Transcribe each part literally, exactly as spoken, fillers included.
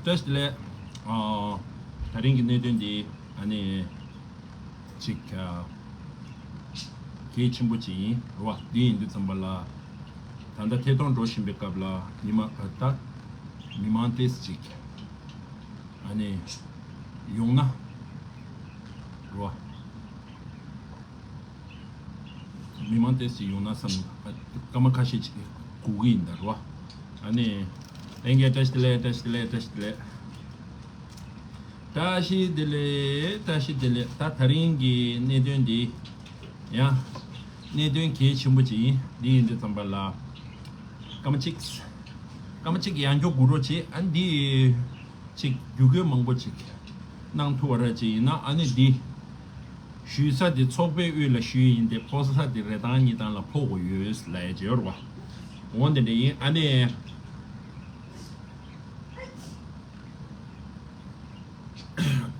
བཀྲ་ཤིས་བདེ་ལེགས། ཨ། ད་རིང་གི་གནད་དོན་འདི་ཨ་ནི་ཅིག་ཨ། གལ་ཆེན་པོ་ཅིག་ཡིན་རེད་བ། འདི་ཡིན་དུས་ཙམ་པ་ལ་ད་ལྟ་ཐད་གཏོང་འགྲོ་བཞིན་པའི་སྐབས་ལ་མི་མང་ཨ། ད་མི་མང་ཏོག་ཙམ་ཅིག་ཨ་ནི་ཡོང་ན་རེད་བ། མི་མང་ཏོག་ཙམ་ཡོང་ན་བསམ། སྐར་མ་ཁ་ཤས་ཅིག་སྒུག་གི་ཡིན་ད་རེད་བ། ཨ་ནི། ལྷན་རྒྱས་བཀྲ་ཤིས་བདེ་ལེགས། བཀྲ་ཤིས་བདེ་ལེགས། བཀྲ་ཤིས་བདེ་ལེགས། བཀྲ་ཤིས་བདེ་ལེགས། བཀྲ་ཤིས་བདེ་ལེགས། ད་ད་རིང་གི་གནད་དོན་འདི་ཡང་གནད་དོན་གལ་ཆེན་པོ་ཅིག་ཡིན། འདི་ཡིན་དུས་ཙམ་པ་ལ་སྐར་མ་གཅིག་སྐར་མ་གཅིག་ཡང་སྐྱོར་སྒུག་རོགས་བྱེད། ཨ། འདི་ཅིག་བསྒྱུར་བཀོད་མང་པོ་ཅིག་གནང་ཐུབ་པ་ར་ཅིག་ཡིན་ན། ཨ་ནི་འདི་ཞུ་ས་དེ་ཚོགས་པའི་དབུས་ལ་ཞུས་ཡིན་ཏེ། ཕོག་ས་དེ་རེ་ཐང་གཉིས་ཐང་ལ་ཕོག་དགོས་ཡོད་ལབ་ཡ་ཅིག་ཡོད་རེད་བ། འོ་འདི་འདྲ་ཡིན། ཨ་ནི།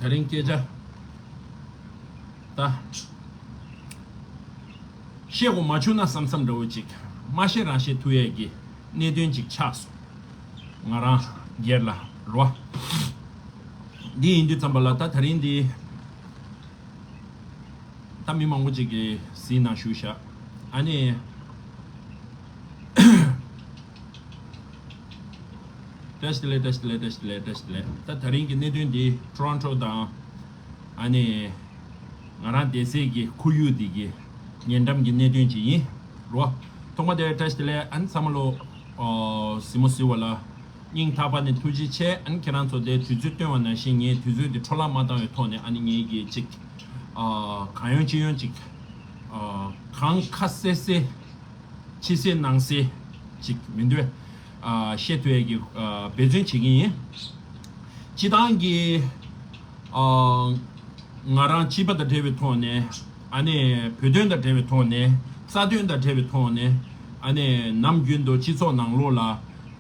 ད་རིང་སྐད་ཆ་ད་བཤད་དགོས་མ་བྱུང་ན་བསམ་བསམ་འདྲ་བོ་ཅིག་མ་བཤད་རང་བཤད་ཐུབ་ཡས་ཀྱི་གནད་དོན་ཅིག་ཆགས་སོང་། ང་རང་སྒེར་ལ་རོ། འདི་ཡིན་དུས་ཙམ་པ་ལ་ད་ད་རིང་འདི་ད་མི་མང་པོ་ཅིག་གིས་གཟིགས་གནང་བཞུགས་ཤག་ཨ་ནི། བཀྲ་ཤིས་བདེ་ལེགས། བཀྲ་ཤིས་བདེ་ལེགས། བཀྲ་ཤིས་བདེ་ལེགས། བཀྲ་ཤིས་བདེ་ལེགས། ད་ད་རིང་གི་གནད་དོན་འདི་ཊོ་རོན་ཊོ་དང་ཨ་ནི་ང་རང་བསྡད་སའི་གི་ཁོར་ཡུག་འདི་གི་ཉེ་འགྲམ་གྱི་གནད་དོན་ཅིག་ཡིན་རོ། ཐོག་མ་དེ་བཀྲ་ཤིས་བདེ་ལེགས། ཨ་ནི་ཚང་མ་ལོ་ཨོ་གཟིགས་མོ་གཟིགས་པ་ལ་སྙིང་ཐག་པ་ནས་ཐུགས་རྗེ་ཆེ། ཨ་ནི་ཁྱེད་རང་ཚོ་དེ་དུས་ཚོད་བཏོན་པ་ནང་བཞིན་ངས་དུས་ཚོད་འདི་འཕྲོ་བརླག་མ་བཏང་བའི་ཐོག་ནས་ཨ་ནི་ངས་གི་ཅིག་ཨ་གང་ཡོང་ཅི་ཡོང་ཅིག་ཨ་གང་ཁ་གསལ་གསལ། ཕྱི་གསལ་ནང་གསལ་ཅིག་མི་འདུག་ཨ་བཤད་ཐུབ་ཡས་ཀྱི་ཨ་འབད་བརྩོན་བྱེད་ཀྱི་ཡིན། སྤྱི་བཏང་གི་ཨ་ང་རང་སྤྱི་པ་དང་འབྲེལ་བའི་ཐོག་ནས། ཨ་ནི་བོད་དོན་དང་འབྲེལ་བའི་ཐོག་ནས། རྩ་དོན་དང་འབྲེལ་བའི་ཐོག་ནས། ཨ་ནི་ནམ་རྒྱུན་དུ་སྤྱི་ཚོགས་ནང་ལོགས་ལ་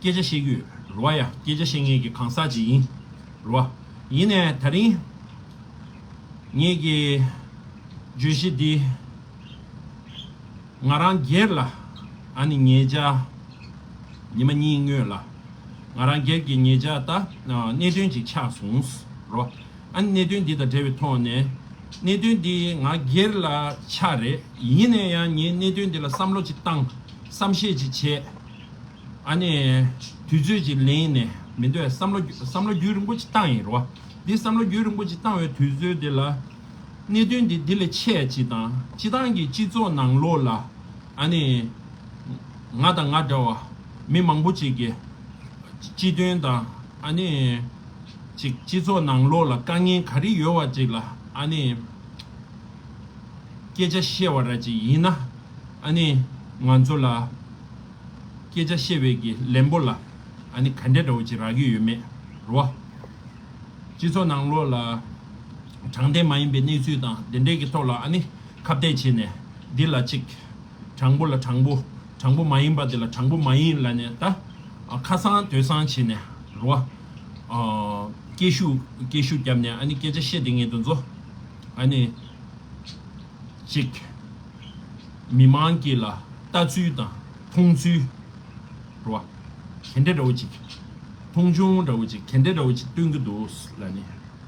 སྐད་ཆ་བཤད་ཀྱི་ཡོད་རེད་བ། ཡ་སྐད་ཆ་བཤད་མཁན་གྱི་གང་ཟག་ཅིག་ཡིན་རེད་བ། ཡིན་ནའི་ད་རིང་ངེད་ཀྱི་བརྗོད་གཞི་འདི་ང་རང་སྒེར་ལ་ཨ་ནི་ཉེ་ཆར་ཉི་མ་གཉིས་སྔོན་ལ་ང་རང་སྒེར་གྱི་ཉེ་ཆར་ད་གནད་དོན་ཅིག་ཆགས་སོང་རོ། ཨ་ནི་གནད་དོན་འདི་དང་འབྲེལ་བའི་ཐོག་ནས། གནད་དོན་འདི་ང་སྒེར་ལ་ཆགས་རེད། ཡིན་ནའི་ཡང་ངས་གནད་དོན་འདི་ལ་བསམ་བློ་ཅིག་བཏང་བསམ་ཤེས་ཅིག་བྱས། ཨ་ནི་དུས་ཚོད་ཅིག་ལེན་ནས་མི་འདོད་བསམ་བློ་བསམ་བློ་རྒྱུན་རིང་པོ་ཅིག་བཏང་ཡིན་རོ། འདི་བསམ་བློ་རྒྱུན་རིང་པོ་ཅིག་བཏང་བའི་དུས་ཚོད་འདི་ལ་གནད་དོན་འདི་འདི་ལས་ཆེ་ཅིག་དང་། སྤྱི་བཏང་གི་སྤྱི་ཚོགས་ནང་ལོགས་ལ་ཨ་ནི་ང་དང་ང་འདྲ་བ་མི་མང་པོ་ཅིག་གི་སྤྱི་དོན་དང་། ཨ་ནི་ཅིག་སྤྱི་ཚོགས་ནང་ལོགས་ལ་དཀའ་ངལ་ག་རེ་ཡོད་པ་ཅིག་ལ་ཨ་ནི་སྐད་ཆ་བཤད་པ་ར་ཅིག་ཡིན་ན། ཨ་ནི་ང་ཚོ་ལ་སྐད་ཆ་བཤད་པའི་གི་ལན་པོ་ལ་ཨ་ནི་ག་འདྲ་འདྲ་བོ་ཅིག་རག་གི་ཡོད་མེད་རོ། སྤྱི་ཚོགས་ནང་ལོགས་ལ་དྲང་བདེན་མ་ཡིན་པའི་གནས་ཚུལ་དང་དེ་འདྲའི་གི་ཐོག་ལ་ཨ་ནི་ཁ་གཏད་བྱས་ནས་འདི་ལ་ཅིག་དྲང་པོ་ལ་དྲང་པོ། དྲང་པོ་མ་ཡིན་པ་དེ་ལ་དྲང་པོ་མ་ཡིན་ལབ་ནས་ད་ཨ་ཁ་སང་དོན་སང་བྱས་ནས་རོ། ཨ་སྐད་ཤུགས་སྐད་ཤུགས་བརྒྱབ་ནས་ཨ་ནི་སྐད་ཆ་བཤད་བསྡད་མཁན་དེ་ཚོ་ཨ་ནི་ཅིག་མི་མང་གི་ལ་ལྟ་ཚུལ་དང་མཐོང་ཚུལ་རོ། ག་འདྲ་འདྲ་བོ་ཅིག་མཐོང་ཆུང་འདྲ་བོ་ཅིག་ག་འདྲ་འདྲ་བོ་ཅིག་སྟོན་གྱི་འདུག་ལབ་ནས་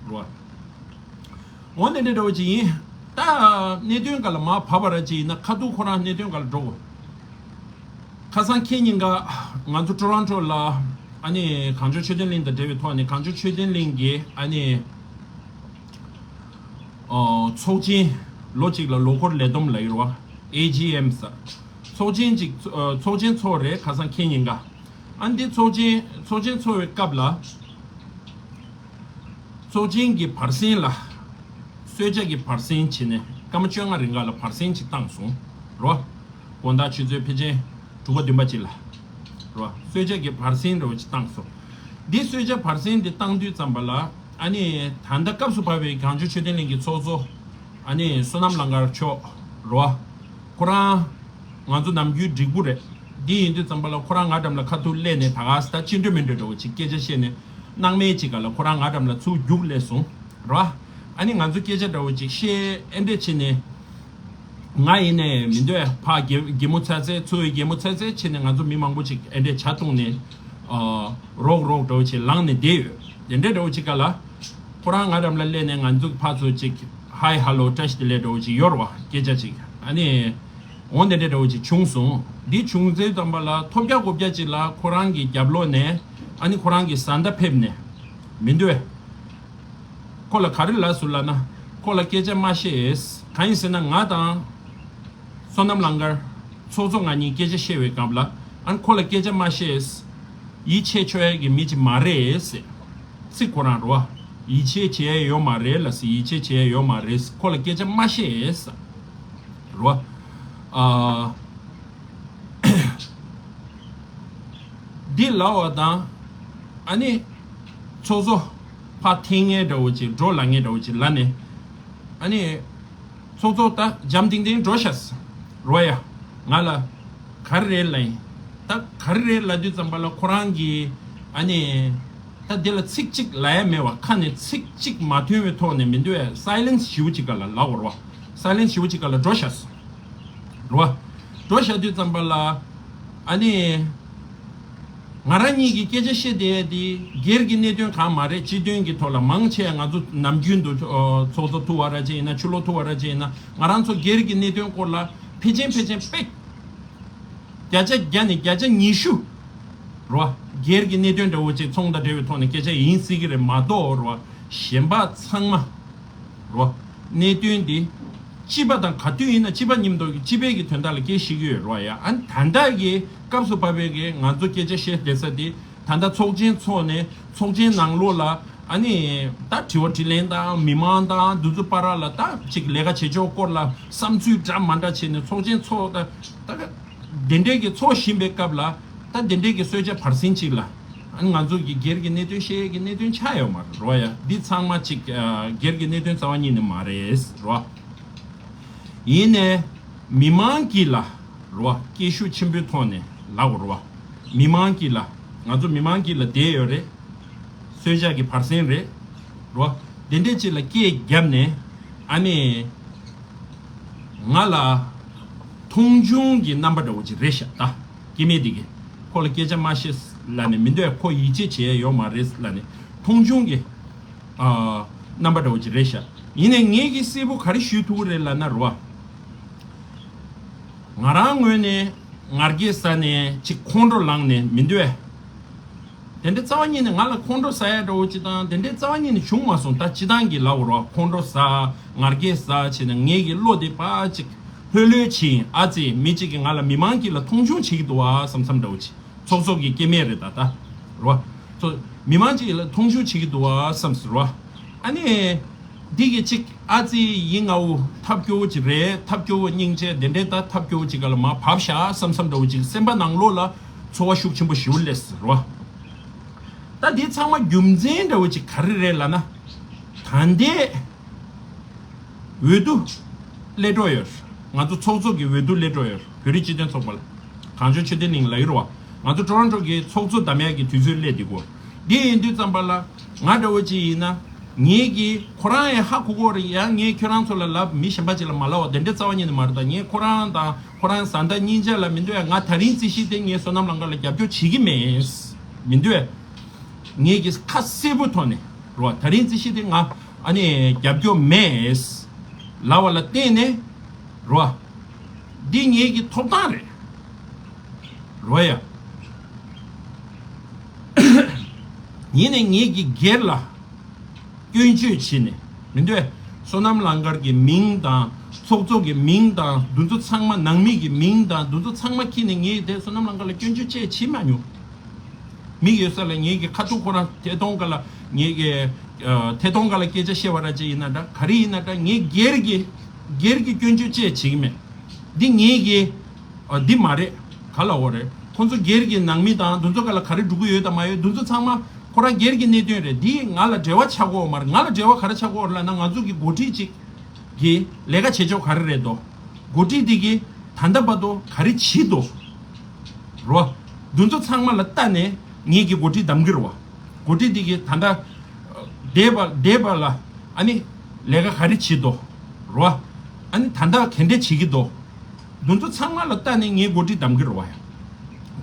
རོ། འོ་དེ་འདྲ་འདྲ་བོ་ཅིག་ཡིན། ད་གནད་དོན་སྒང་ལ་མར་བབས་པ་ར་ཅིག་ཡིན་ན་ཁ་ཐུག་ཁོ་རང་གནད་དོན་སྒང་ལ་འགྲོ་དགོས། ཁ་སང་ཁེ་ཉིན་ཀ་ང་ཚོ་ཊོ་རོན་ཊོ་ལ་ཨ་ནི་གངས་ལྗོངས་ཆོས་ལྡན་གླིང་དང་འབྲེལ་བའི་ཐོག་ནས་གངས་ལྗོངས་ཆོས་ལྡན་གླིང་གི་ཨ་ནི་ཨོ་ཚོགས་ཆེན་ལོ་གཅིག་ལ་ལོ་འཁོར་ལས་བསྡོམས་ལབ་ཡོད་རེད་བ། ཨེ་ཇི་ཨེམ་ཟེར། ཚོགས་ཆེན་ཅིག་ཨོ་ཚོགས་ཆེན་ཚོགས་རེད། ཁ་སང་ཁེ་ཉིན་ཀ་ཨ་འདི་ཚོགས་ཆེན་ཚོགས་ཆེན་ཚོགས་པའི་སྐབས་ལ། ཚོགས་ཆེན་གྱི་བར་གསེང་ལ། གསོལ་ཇ་གྱི་བར་གསེང་བྱས་ནས་སྐར་མ་བཅོ་ལྔ་རིང་ག་ལ་བར་གསེང་ཅིག་བཏང་སོང་རོ། དགོང་དག་ཆུ་ཚོད་ཕལ་ཆེར་དྲུག་པ་བདུན་པ་ཅིག་ལ་རོ། གསོལ་ཇ་གྱི་བར་གསེང་འདྲ་བོ་ཅིག་བཏང་སོང་། འདི་གསོལ་ཇ་བར་གསེང་འདི་བཏང་དུས་ཙམ་པ་ལ་ཨ་ནི་ད་ལྟ་སྐབས་སུ་བབས་པའི་གངས་ལྗོངས་ཆོས་ལྡན་གླིང་གི་ཚོགས་གཙོ་ཨ་ནི་བསོད་ནམས་ལང་དཀར་མཆོག་རོ། ཁོ་རང་ང་ཚོ་ནམ་རྒྱུན་འགྲིག་པོ་རེད། འདི་ཡིན་དུས་ཙམ་པ་ལ་ཁོ་རང་ང་འགྲམ་ལ་ཁ་ཐུག་སླེབས་ནས་ད་ག་ས་ད་ཅི་འདྲ་མི་འདྲ་འདྲ་བོ་ཅིག་སྐད་ཆ་བཤད་ནས་སྣང་མེད་ཅིག་ག་ལ་ཁོ་རང་ང་འགྲམ་ལ་ཚུར་རྒྱུགས་སླེབས་སོང་རོ། ཨ་ནི་ང་ཚོ་སྐད་ཆ་འདྲ་བོ་ཅིག་བཤད་ཨེ་འདྲས་བྱས་ནས་ང་ཡིན་ནས་མི་འདོད་ཕ་གེ་གེ་མོ་ཚ་ཚ་ཚུར་གེ་མོ་ཚ་ཚ་བྱས་ནས་ང་ཚོ་མི་མང་པོ་ཅིག་ཨེ་འདྲས་ཇ་བཏུང་ནས་ཨ་རོགས་རོགས་འདྲ་བོ་ཅིག་ལངས་ནས་བསྡད་ཡོད། དེ་འདྲའི་འདྲ་བོ་ཅིག་ག་ལ། ཁོ་རང་ང་རམ་ལ་སླེབས་ནས་ང་ཚོ་ཕར་ཚུར་ཅིག་ཧའི་ཧ་ལོ་བཀྲ་ཤིས་བདེ་ལེགས་འདྲ་བོ་ཅིག་ཡོད་རེད་བ། སྐད་ཆ་ཅིག་ཨ་ནི། འོ་དེ་འདྲའི་འདྲ་བོ་ཅིག་བྱུང་སོང་། འདི་བྱུང་ཚེ་ཙམ་པ་ལ་ཐོབ་རྒྱག་གོ་རྒྱག་ཅིག་ལ་ཁོ་རང་གི་རྒྱབ་ལོགས་ནས་ཨ་ནི་ཁོ་རང་གི་བཟའ་ཟླ་ཕེབས་ནས་མི་འདུག་གས། ཁོ་ལ་ག་རེ་ལབ་སོང་ལབ་ན། ཁོ་ལ་སྐད་ཆ་མ་བཤད། གང་ཡིན་ཟེར་ན་ང་དང་། བསོད་ནམས་ལང་ཀར། ཚོགས་གཙོ་ང་གཉིས་སྐད་ཆ་བཤད་པའི་སྐབས་ལ། ཨ་ནི་ཁོ་ལ་སྐད་ཆ་མ་བཤད། ཡིད་ཆེས་ཆོག་ཡ་གི་མི་ཅིག་མ་རེད་ཟེར། ཚིག་ཁོ་རང་རེད་བ། ཡིད་ཆེས་བྱེད་ཡ་ཡོད་མ་རེད་ལབ་ཟེར། ཡིད་ཆེས་བྱེད་ཡ་ཡོད་མ་རེད་ཟེར། ཁོ་ལ་སྐད་ཆ་མ་བཤད་ཟེར། རེད་བ། ཨ། འདི་ལབ་པ་དང་། ཨ་ནི། ཚོགས་གཙོ། ཕར་འཐེན་མཁན་འདྲ་བོ་ཅིག་འགྲོ་ལབ་མཁན་འདྲ་བོ་ཅིག་ལབ་ནས། ཨ་ནི། ཚོགས་གཙོ་ད་འཇམ་ཐིང་ཐིང་འགྲོ་ཤག་ཟེར། རོ་ཡ། ང་ལ། ག་རེ་རེད་ལབ་ཡིན། ད་ག་རེ་རེད་ལབ་དུས་ཙམ་པ་ལ་ཁོ་རང་གིས། ཨ་ནི། ད་འདི་ལ་ཚིག་གཅིག་ལབ་ཡ་མེད་པ། ཁ་ནས་ཚིག་གཅིག་མ་ཐོན་པའི་ཐོག་ནས་མི་འདུག་ཡ། སའི་ལེན་སི་ཞེ་པོ་ཅིག་ག་ལ་ལབ་པ་རེད་བ། སའི་ལེན་སི་ཞེ་པོ་ཅིག་ག་ལ་འགྲོ་ཤག་ཟེར། རེད་བ། འགྲོ་བཞག་དུས་ཙམ་པ་ལ། ཨ་ནི། ང་རང་གཉིས་ཀྱིས་སྐད་ཆ་བཤད་བསྡད་ཡ་དེ་སྒེར་གྱི་གནད་དོན་གང་མ་རེད། སྤྱི་དོན་གྱི་ཐོག་ལ། མང་ཆེ་ང་ཚོ་ནམ་རྒྱུན་དུ་ཨོ་ཚོགས་གཙོ་ཐུག་པ་ར་ཅིག་ཡིན་ན། ཕྱི་ལོགས་ཐུག་པ་ར་ཅིག་ཡིན་ན། ང་རང་ཚོ་སྒེར་གྱི་གནད་དོན་སྐོར་ལ་ཕལ་ཆེར་ཕལ་ཆེར་དཔེ་བརྒྱ་ཆ་བརྒྱ་ནས་བརྒྱ་ཆ་ཉི་ཤུ། རེད་བ། སྒེར་གྱི་གནད་དོན་འདྲ་བོ་ཅིག་ཚོང་དང་འབྲེལ་བའི་ཐོག་ནས་སྐད་ཆ་ཡིན་སྲིད་ཀྱི་རེད་མ་གཏོགས། རེད་བ། གཞན་པ་ཚང་མ། རོ། གནད་དོན་འདི། སྤྱི་པ་དང་ག་དུས་ཡིན་ན་སྤྱི་པ་མཉམ་དུ་སྤྱི་པའི་གི་དོན་དག་ལ་སྐད་ཤེས་ཀྱི་ཡོད་རོ་ཡ། ཨ་ནི་ད་ལྟ་གི་སྐབས་སུ་བབས་པའི་གི་ང་ཚོ་སྐད་ཆ་བཤད་བསྡད་ས་འདི། ད་ལྟ་ཚོགས་ཆེན་ཚོགས་ནས་ཚོགས་ཆེན་ནང་ལོགས་ལ་ཨ་ནི་ད་དྲི་བ་དྲིས་ལན་དང་མི་མང་དང་འདི་ཚོ་བར་ལ་ད་ཅིག་ལས་ཀ་བྱེད་ཕྱོགས་སྐོར་ལ་བསམ་ཚུལ་འདྲ་མ་འདྲ་བྱས་ནས་ཚོགས་ཆེན་ཚོགས་ད་ད་ག་དེ་འདྲའི་གི་ཚོགས་བཞིན་པའི་སྐབས་ལ། ད་དེ་འདྲའི་གི་གསོལ་ཇ་བར་གསེང་གཅིག་ལ། ཨ་ནི་ང་ཚོ་གི་སྒེར་གྱི་གནད་དོན་བཤད་ཡས་ཀྱི་གནད་དོན་ཆགས་ཡོད་མ་རེད་རོ་ཡ། འདི་ཚང་མ་གཅིག་ཨ་སྒེར་གྱི་གནད་དོན་རྩ་བ་ཉིད་ནས་མ་རེད་རོ། ཡིན་ནའི་མི་མང་གི་ལ་རོ། སྐད་ཤུགས་ཆེན་པོའི་ཐོག་ནས་ལབ་དགོས་རོ། མི་མང་གི་ལ། ང་ཚོ་མི་མང་གི་ལ་བསྡད་ཡོད་རེད། གསོལ་ཇ་གི་བར་གསེང་རེད་རོ། དེ་འདྲས་ཅིག་ལ་སྐད་བརྒྱབ་ནས། ཨ་ནི། ང་ལ་མཐོང་ཆུང་གི་རྣམ་པ་འདྲ་བོ་ཅིག་རེད་ཤག་ད། སྐྱེ་དམན་དེ་གིས་ཁོ་ལ་སྐད་ཆ་མ་བཤད་ལབ་ནས་མི་འདོད། ཁོ་ཡིད་ཆེས་བྱེད་ཡ་ཡོད་མ་རེད་ལབ་ནས་མཐོང་ཆུང་གི་ཨ་རྣམ་པ་འདྲ་བོ་ཅིག་རེད་ཤག་ཡིན་ནའི་ངས་ཀྱིས་གསལ་པོ་ག་རེ་ཞུ་ཐུབ་ཀྱི་རེད་ལབ་ན་རོ། ང་རང་ངོས་ནས་ང་རྒྱལ་ཟ་ནས་ཅིག་ཁོང་ཁྲོ་ལངས་ནས་མི་འདོད། དེ་འདྲའི་རྩ་བ་ཉིད་ནས་ང་ལ་ཁོང་ཁྲོ་ཟ་ཡ་འདྲ་བོ་ཅིག་དང་དེ་འདྲའི་རྩ་བ་ཉིད་ནས་བྱུང་མ་སོང་། ད་སྤྱིར་བཏང་གི་ལབ་དགོས་རེད་བ། ཁོང་ཁྲོ་ཟ། ང་རྒྱལ་ཟ་བྱས་ནས་ངེད་ཀྱི་བློ་དེ་ཕར་ཅིག་ལྷོད་ལྷོད་བྱས། ཨ་ཙི་མི་གཅིག་གིས་ང་ལ་མི་མང་གཅིག་ལ་མཐོང་ཆུང་བྱེད་ཀྱི་འདུག་བ་བསམ་བསམ་འདྲ་བོ་ཅིག་ཚོགས་གཙོ་གི་སྐྱེ་དམན་རེད་ད་ད། རེད་བ། ཚོ་མི་མང་གཅིག་ལ་མཐོང་ཆུང་བྱེད་ཀྱི་འདུག་བ་བསམ་སོང་རེད་བ། ཨ་ནི། འདི་གི་ཅིག་ཨ་ཙི་ཡིན་ང་འུ་ཐབས་སྐྱོ་བོ་ཅིག་རེད། ཐབས་སྐྱོ་བོ་སྙིང་རྗེ་དེ་འདྲའི་ད་ཐབས་སྐྱོ་བོ་ཅིག་ག་ལ་མར་བབས་ཤག་བསམ་བསམ་འདྲ་བོ་ཅིག་སེམས་པ་ནང་ལོགས་ལ་ཚོར་བ་ཤུགས་ཆེན་པོ་ཞེ་པོ་སླེབས་སོང་རོ། ད་འདི་ཚང་མ་རྒྱུ་མཚན་འདྲ་བོ་ཅིག་ག་རེ་རེད་ལབ་ན། ད་ལྟའི་འོས་བསྡུ་སླེབས་འགྲོ་ཡོད། ང་ཚོ་ཚོགས་གཙོ་གི་འོས་བསྡུ་སླེབས་འགྲོ་ཡོད། བོད་རིགས་སྤྱི་མཐུན་ཚོགས་པ་ལ། གངས་ལྗོངས་ཆོས་ལྡན་གླིང་ལབ་ཀྱི་རེད་བ། ང་ཚོ་ཊོ་རོན་ཊོ་གི་ཚོགས་གཙོ་བདམས་ཡག་གི་དུས་ཚོད་སླེབས་འདུག་གོ། འདི་ཡིན་དུས་ཙམ་པ་ལ་ང་འདྲ་བོ་ཅིག་ཡིན་ན། ངེད་ཀྱིས་ཁོ་རང་ཡང་ཧ་གོ་གོ་རེད་ཡ། ངས་ཁྱོད་རང་ཚོ་ལ་ལབ། མི་གཞན་པ་ཅིག་ལ་མ་ལབ་པ་དེ་འདྲའི་རྩ་བ་ཉིད་ནས་མ་རེད། ད་ངས་ཁོ་རང་དང་ཁོ་རང་བཟའ་ཟླ་གཉིས་ཆ་ལ་མི་འདོད་ཡ། ང་ད་རིང་རྩིས་གཞི་དེ་ངས་བསོད་ནམས་ལང་ཀར་ལ་རྒྱབ་སྐྱོར་བྱེད་ཀྱི་མེད། མི་འདོད་ཡ། ངེད་ཀྱིས་ཁ་གསལ་པོ་ཐོག་ནས་རོ། ད་རིང་རྩིས་གཞི་དེ་ང་ཨ་ནི་རྒྱབ་སྐྱོར་མེད་ལབ་པ་ལ་བརྟེན་ནས་རོ། འདི་ངེད་ཀྱི་ཐོབ་ཐང་རེད། རོ་ཡ། ཡིན་ནའི་ངེད་ཀྱི་སྒེར་ལ་སྐྱོན་བརྗོད་བྱས་ནས་མི་འདོད། བསོད་ནམས་ལང་ཀར་གྱི་མིང་དང་ཚོགས་གཙོ་གི་མིང་དང་འདི་ཚོ་ཚང་མ། ནང་མི་གི་མིང་དང་འདི་ཚོ་ཚང་མ་ཁྱེར་ནས་ངས་དེ་བསོད་ནམས་ལང་ཀར་ལ་སྐྱོན་བརྗོད་བཅས་བྱེད་མ་མྱོང་། མི་ཡོད་ས་ལ་ངེད་ཀྱི་ཁ་ཐུག་ཁོ་རང་ཐད་གཏོང་སྒང་ལ་ངེད་ཀྱི་ཨ་ཐད་གཏོང་སྒང་ལ་སྐད་ཆ་བཤད་པ་ར་ཅིག་ཡིན་ན་འདྲ། ག་རེ་ཡིན་ན་འདྲ། ངས་སྒེར་གྱི་སྒེར་གྱི་སྐྱོན་བརྗོད་བཅས་བྱེད་ཀྱི་མེད། འདི་ངེད་ཀྱི་ཨ་འདི་མ་རེད། ག་ལབ་དགོས་རེད། ཁོང་ཚོ་སྒེར་གྱི་ནང་མི་དང་འདི་ཚོ་སྒང་ལ་ག་རེ་འགྲོ་གི་ཡོད་དང་མ་ཡོད་འདི་ཚོ་ཚང་མ་ཁོ་རང་སྒེར་གྱི་གནད་དོན་རེད། འདི་ང་ལ་འབྲེལ་བ་ཆགས་ཀྱི་ཡོད་མ་རེད། ང་ལ་འབྲེལ་བ་ག་རེ་ཆགས་ཀྱི་ཡོད་རེད་ལབ་ན། ང་ཚོ་གི་འགོ་ཁྲིད་ཅིག་གིས་ལས་ཀ་བྱེད་ཕྱོགས་ག་རེ་རེད་དོ། འགོ་ཁྲིད་འདི་གིས་ད་ལྟ་བར་དུ་ག་རེ་བྱེད་དོ། རོ། འདི་ཚོ་ཚང་མ་ལ་ལྟ་ནས་ངེད་ཀྱི་འགོ་ཁྲིད་གདམ་གྱི་རེད་བ། འགོ་ཁྲིད་འདི་གིས་ད་ལྟ་འདས་པ་འདས་པ་ལ་ཨ་ནི་ལས་ཀ་ག་རེ་བྱེད་དོ། རོ། ཨ་ནི་ད་ལྟ་ག་འདྲས་བྱེད་ཀྱི་འདུག་འདི་ཚོ་ཚང་མ་ལ་ལྟ་ནས་ངའི་འགོ་ཁྲིད་གདམ་གྱི་རེད་བ་ཡ།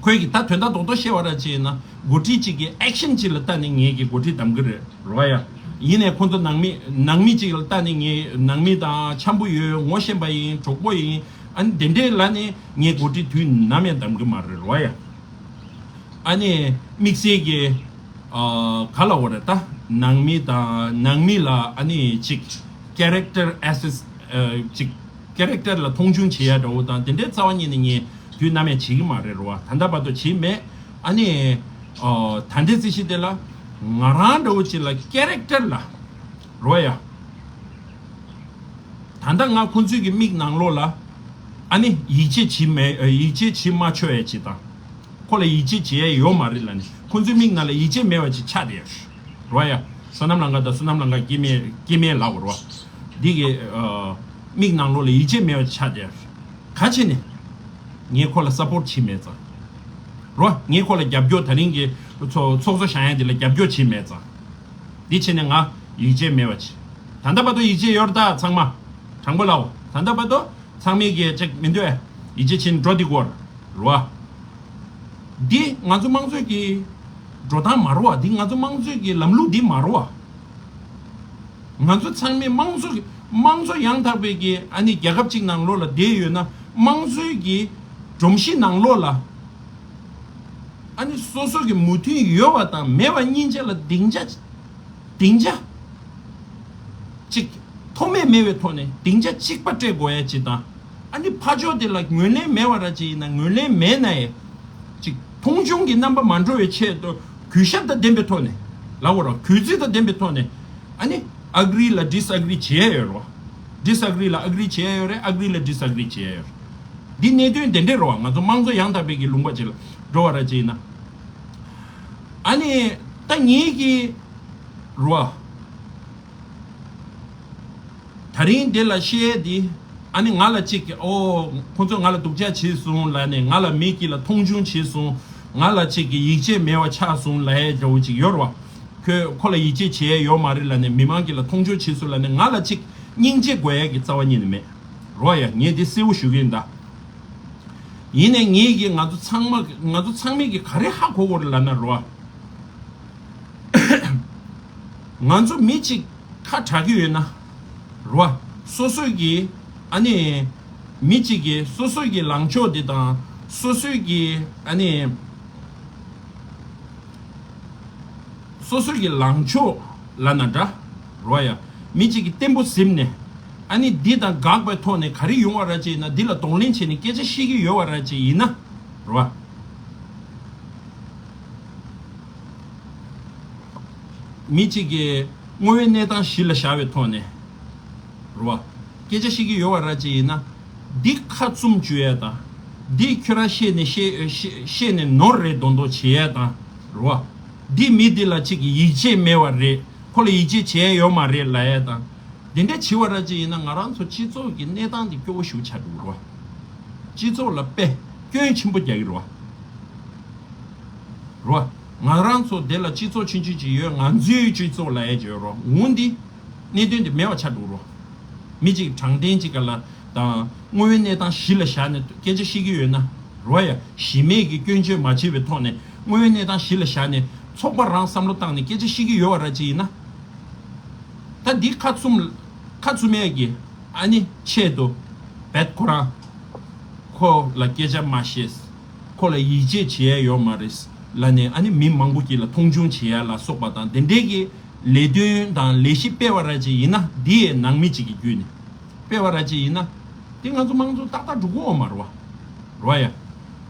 ཁོས་ཀྱི་ད་དོན་དག་རྡོག་རྡོག་བཤད་པ་ར་ཅིག་ཡིན་ན་འགོ་ཁྲིད་ཅིག་གི་ཨེག་ཤན་ཅིག་ལ་ལྟ་ནས་ངས་ཀྱི་འགོ་ཁྲིད་གདམ་གི་རེད་རོ་ཡ། ཡིན་ནས་ཁོང་ཚོ་ནང་མི་ནང་མི་ཅིག་ལ་ལྟ་ནས་ངས་ནང་མི་དང་འཆམ་པོ་ཡོད་ངོ་ཤེས་པ་ཡིན་གྲོགས་པོ་ཡིན། ཨ་ནི་དེ་འདྲས་ལ་ནི་ངས་འགོ་ཁྲིད་དུས་ནམ་ཡང་གདམ་གི་མ་རེད་རོ་ཡ། ཨ་ནི་དམིགས་བསལ་གྱི་ཨ་ག་ལ་འོ་རེད་ད། ནང་མི་དང་ནང་མི་ལ་ཨ་ནི་ཅིག་character assess ཅིག་character ལ་མཐོང་ཆུང་བྱེད་ཡ་འདྲ་བོ་དང་དེ་འདྲའི་རྩ་བ་ཉིད་ནས་ངས་དུས་ནམ་ཡང་བྱེད་ཀྱི་མ་རེད་རོ་བ། ད་ལྟ་བར་དུ་བྱེད་མེད། ཨ་ནི་ཨ་ད་ལྟའི་རྩིས་གཞི་དེ་ལ་ང་རང་འདྲ་བོ་ཅིག་ལ་character ལ་རོ་ཡ། ད་ལྟ་ང་ཁོང་ཚོའི་གི་མིག་ནང་ལོགས་ལ་ཨ་ནི་ཡིད་ཆེས་བྱེད་མེད་ཡིད་ཆེས་བྱེད་མ་ཆོག་ཡ་ཅིག་དང་། ཁོ་ལ་ཡིད་ཆེས་བྱེད་ཡ་ཡོད་མ་རེད་ལབ་ནས་ཁོང་ཚོའི་མིག་ནང་ལ་ཡིད་ཆེས་མེད་པ་ཅིག་ཆགས་བསྡད་ཡོད་རོ་ཡ། བསོད་ནམས་ལང་ཀ་དང་བསོད་ནམས་ལང་ཀ་སྐྱེ་དམན་སྐྱེ་དམན་ལབ་རོ། འདི་གི་ཨ་མིག་ནང་ལོགས་ལ་ཡིད་ཆེས་མེད་པ་ཅིག་ཆགས་བསྡད་ཡོད། ག་བྱས་ནས་ངས་ཁོ་ལ་སཔོར་བྱེད་མེད་ཙང་། རོ། ངས་ཁོ་ལ་རྒྱབ་སྐྱོར་ད་རིང་གི་ཚོགས་ཚོགས་གཙོ་བཞེངས་ཡ་འདི་ལ་རྒྱབ་སྐྱོར་བྱེད་མེད་ཙང་། འདི་བྱས་ནས་ང་ཡིད་ཆེས་མེད་པ་བྱེད། ད་ལྟ་བར་དུ་ཡིད་ཆེས་ཡོད་རེད་ད་ཚང་མ། དྲང་པོ་ལབ་འོ། ད་ལྟ་བར་དུ་ཚང་མས་ཀྱི་ཅིག་མི་འདོད། ཡིད་ཆེས་བྱེད་འགྲོ་འདི་སྐོར་རོ། འདི་ང་ཚོ་དམངས་གཙོའི་གི་འགྲོ་སྟངས་མ་རོ་བ། འདི་ང་ཚོ་དམངས་གཙོའི་གི་ལམ་ལུགས་འདི་མ་རོ་བ། ང་ཚོ་ཚང་མས་དམངས་གཙོ་གི་དམངས་གཙོ་ཡང་དག་པའི་གི་ཨ་ནི་རྒྱལ་ཁབ་ཅིག་ནང་ལོགས་ལ་བསྡད་ཡོད་ན་དམངས་གཙོའི་གི་སྒྲོམ་གཞི་ནང་ལོགས་ལ་ཨ་ནི་སོ་སོ་གི་མོས་མཐུན་ཡོད་པ་དང་མེད་པ་གཉིས་ཆ་ལ་སྡིངས་ཆ་སྡིངས་ཆ་གཅིག་ཐོགས་མེད་མེད་པའི་ཐོག་ནས་སྡིངས་ཆ་གཅིག་པ་སྤྲད་དགོས་ཡ་ཅིག་དང་། ཨ་ནི་ཕར་ཕྱོགས་དེ་ལ་ངོས་ལེན་མེད་པ་ར་ཅིག་ཡིན་ན་ངོས་ལེན་མེད་ན་ཡང་ཅིག་མཐོང་ཆུང་གི་རྣམ་པ་མ་འགྲོ་བའི་ཆེད་དུ་གུས་ཞབས་དང་ལྡན་པའི་ཐོག་ནས་ལབ་དགོས་ར། གུས་བརྩི་དང་ལྡན་པའི་ཐོག་ནས་ཨ་ནི་ཨ་གྷི་རི་ལ་ཌིས་ཨ་གྷི་རི་བྱེད་ཡ་ཡོད་རེད་བ། ཌིས་ཨ་གྷི་རི་ལ་ཨ་གྷི་རི་བྱེད་ཡ་ཡོད་རེད། ཨ་གྷི་རི་ལ་ཌིས་ཨ་གྷི་རི་བྱེད་ཡ་ཡོད་རེད། འདི་གནད་དོན་དེ་འདྲས་རེད་བ། ང་ཚོ་དམངས་གཙོ་ཡང་དག་པའི་གི་ལུང་པ་ཅིག་ལ་འགྲོ་བ་ར་ཅིག་ཡིན་ན། ཨ་ནི་ད་ངེད་ཀྱི་རེད་བ། ད་རིང་འདི་ལ་བཤད་ཡས་འདི། ཨ་ནི་ང་ལ་གཅིག་གིས་ཨོ་ཁོ་ཚོས་ང་ལ་སྡུག་ཅག་བྱས་སོང་ལབ་ནས་ང་ལ་མི་གཅིག་ལ་མཐོང་ཆུང་བྱས་སོང་། ང་ལ་གཅིག་གིས་ཡིད་ཆེས་མེད་པ་ཆགས་སོང་ལབ་ཡས་འདྲ་བོ་ཅིག་ཡོད་རེད་བ། ཁོས་ཁོ་ལ་ཡིད་ཆེས་བྱེད་ཡས་ཡོད་མ་རེད་ལབ་ནས་མི་མང་གཅིག་ལ་མཐོང་ཆུང་བྱས་སོང་ལབ་ནས་ང་ལ་གཅིག་སྙིང་རྗེ་དགོས་ཡས་ཀྱི་རྩ་བ་ཉིད་ནས་མེད་རེད་བ་ཡ། ངས་འདི་གསལ་བོ་ཞུ་གི་ཡིན་ད། ཡིན་ནའི་ངེད་ཀྱིས་ང་ཚོ་ཚང་མ་ང་ཚོ་ཚང་མས་ཀྱིས་ག་རེ་ཧ་གོ་དགོས་རེད་ལབ་ན་རེད་བ། ང་ཚོ་མི་གཅིག་ཁ་གྲག་གི་ཡོད་ན། རེད་བ། སོ་སོའི་གི་ཨ་ནི། མི་གཅིག་གིས་སོ་སོའི་གི་ལངས་ཕྱོགས་འདི་དང་སོ་སོའི་གི་ཨ་ནི། སོ་སོའི་གི་ལངས་ཕྱོགས་ལབ་ན་འདྲ། རེད་བ་ཡ། མི་གཅིག་གིས་བརྟན་པོ་ཟིན་ནས། ཨ་ནི་འདི་དང་འགག་པའི་ཐོག་ནས་ག་རེ་ཡོང་བ་ར་ཅིག་ཡིན་ན་འདི་ལ་གདོང་ལེན་བྱས་ནས་སྐད་ཆ་བཤད་ཀྱི་ཡོད་བ་ར་ཅིག་ཡིན་ན། རེད་བ། མི་གཅིག་གིས་དངོས་ཡོད་གནས་སྟངས་གཞི་ལ་བཞག་པའི་ཐོག་ནས། རེད་བ། སྐད་ཆ་བཤད་ཀྱི་ཡོད་བ་ར་ཅིག་ཡིན་ན། འདི་ཁ་བཙུམ་བཅུག་ཡ་དང་། འདི་ཁྱོད་རང་བཤད་ནས་བཤད་བཤད་བཤད་ནས་ནོར་རེད་མདོག་མདོག་བྱེད་ཡ་དང་། རེད་བ། འདི་མི་འདི་ལ་གཅིག་གིས་ཡིད་ཆེས་མེད་བ་རེད། ཁོ་ལ་ཡིད་ཆེས་བྱེད་ཡ་ཡོད་མ་རེད་ལབ་ཡ་དང་། འདི་འདྲ་བྱེད་བ་ར་ཅིག་ཡིན་ན་ང་རང་ཚོ་སྤྱི་ཚོགས་ཀྱི་གནས་སྟངས་འདི་སྐྱོ་བོ་ཞིག་ཆགས་འགྲོ་གི་རེད་བ། སྤྱི་ཚོགས་ལ་དཔེ་སྐྱོན་ཆེན་པོ་རྒྱག་གི་རེད་བ། རོ། ང་རང་ཚོ་དེ་ལ་སྤྱི་ཚོགས་ཆུང་ཆུང་ཅིག་ཡོད། ང་ཚོའི་སྤྱི་ཚོགས་ལ་ཡ་ཅིག་ཡོད་རོ། འོན་ཏེ་གནད་དོན་དེ་མེད་པ་ཆགས་འགྲོ་རོ། མི་གཅིག་དྲང་བདེན་གཅིག་ག་ལ་དང་དངོས་ཡོད་གནས་སྟངས་གཞི་ལ་བཞག་ནས་སྐད་ཆ་བཤད་ཀྱི་ཡོད་ན་རོ་ཡ། གཞི་མེད་ཀྱི་སྐྱོན་བརྗོད་མ་བྱས་པའི་ཐོག་ནས་དངོས་ཡོད་གནས་སྟངས་གཞི་ལ་བཞག་ནས་ཚོགས་པ་རང་བསམ་བློ་བཏང་ནས་སྐད་ཆ་བཤད་ཀྱི་ཡོད་པ་ར་ཅིག་ཡིན་ན། ད་འདི་ཁ་བཙུམ་ཁ་བཙུམ་ཡས་ཀྱི་ཨ་ནི་ཆེད་དུ་བེད་ཁོ་རང་ཁོ་ལ་སྐད་ཆ་མ་བཤད། ཁོ་ལ་ཡིད་ཆེས་བྱེད་ཡ་ཡོད་མ་རེད་ལབ་ནས་ཨ་ནི་མི་མང་པོ་གཅིག་ལ་མཐོང་ཆུང་བྱེད་ཡ་ལ་སོགས་པ་དང་དེ་འདྲའི་གི་ལས་དོན་དང་ལས་གཞི་སྤེལ་བ་ར་ཅིག་ཡིན་ན་འདི་ཡའི་ནང་མི་གཅིག་གི་བརྒྱུད་ནས་སྤེལ་བ་ར་ཅིག་ཡིན་ན་འདི་ང་ཚོ་དམངས་གཙོ་ཏག་ཏག་འགྲོ་གི་ཡོད་མ་རེད་བ། རོ་ཡ།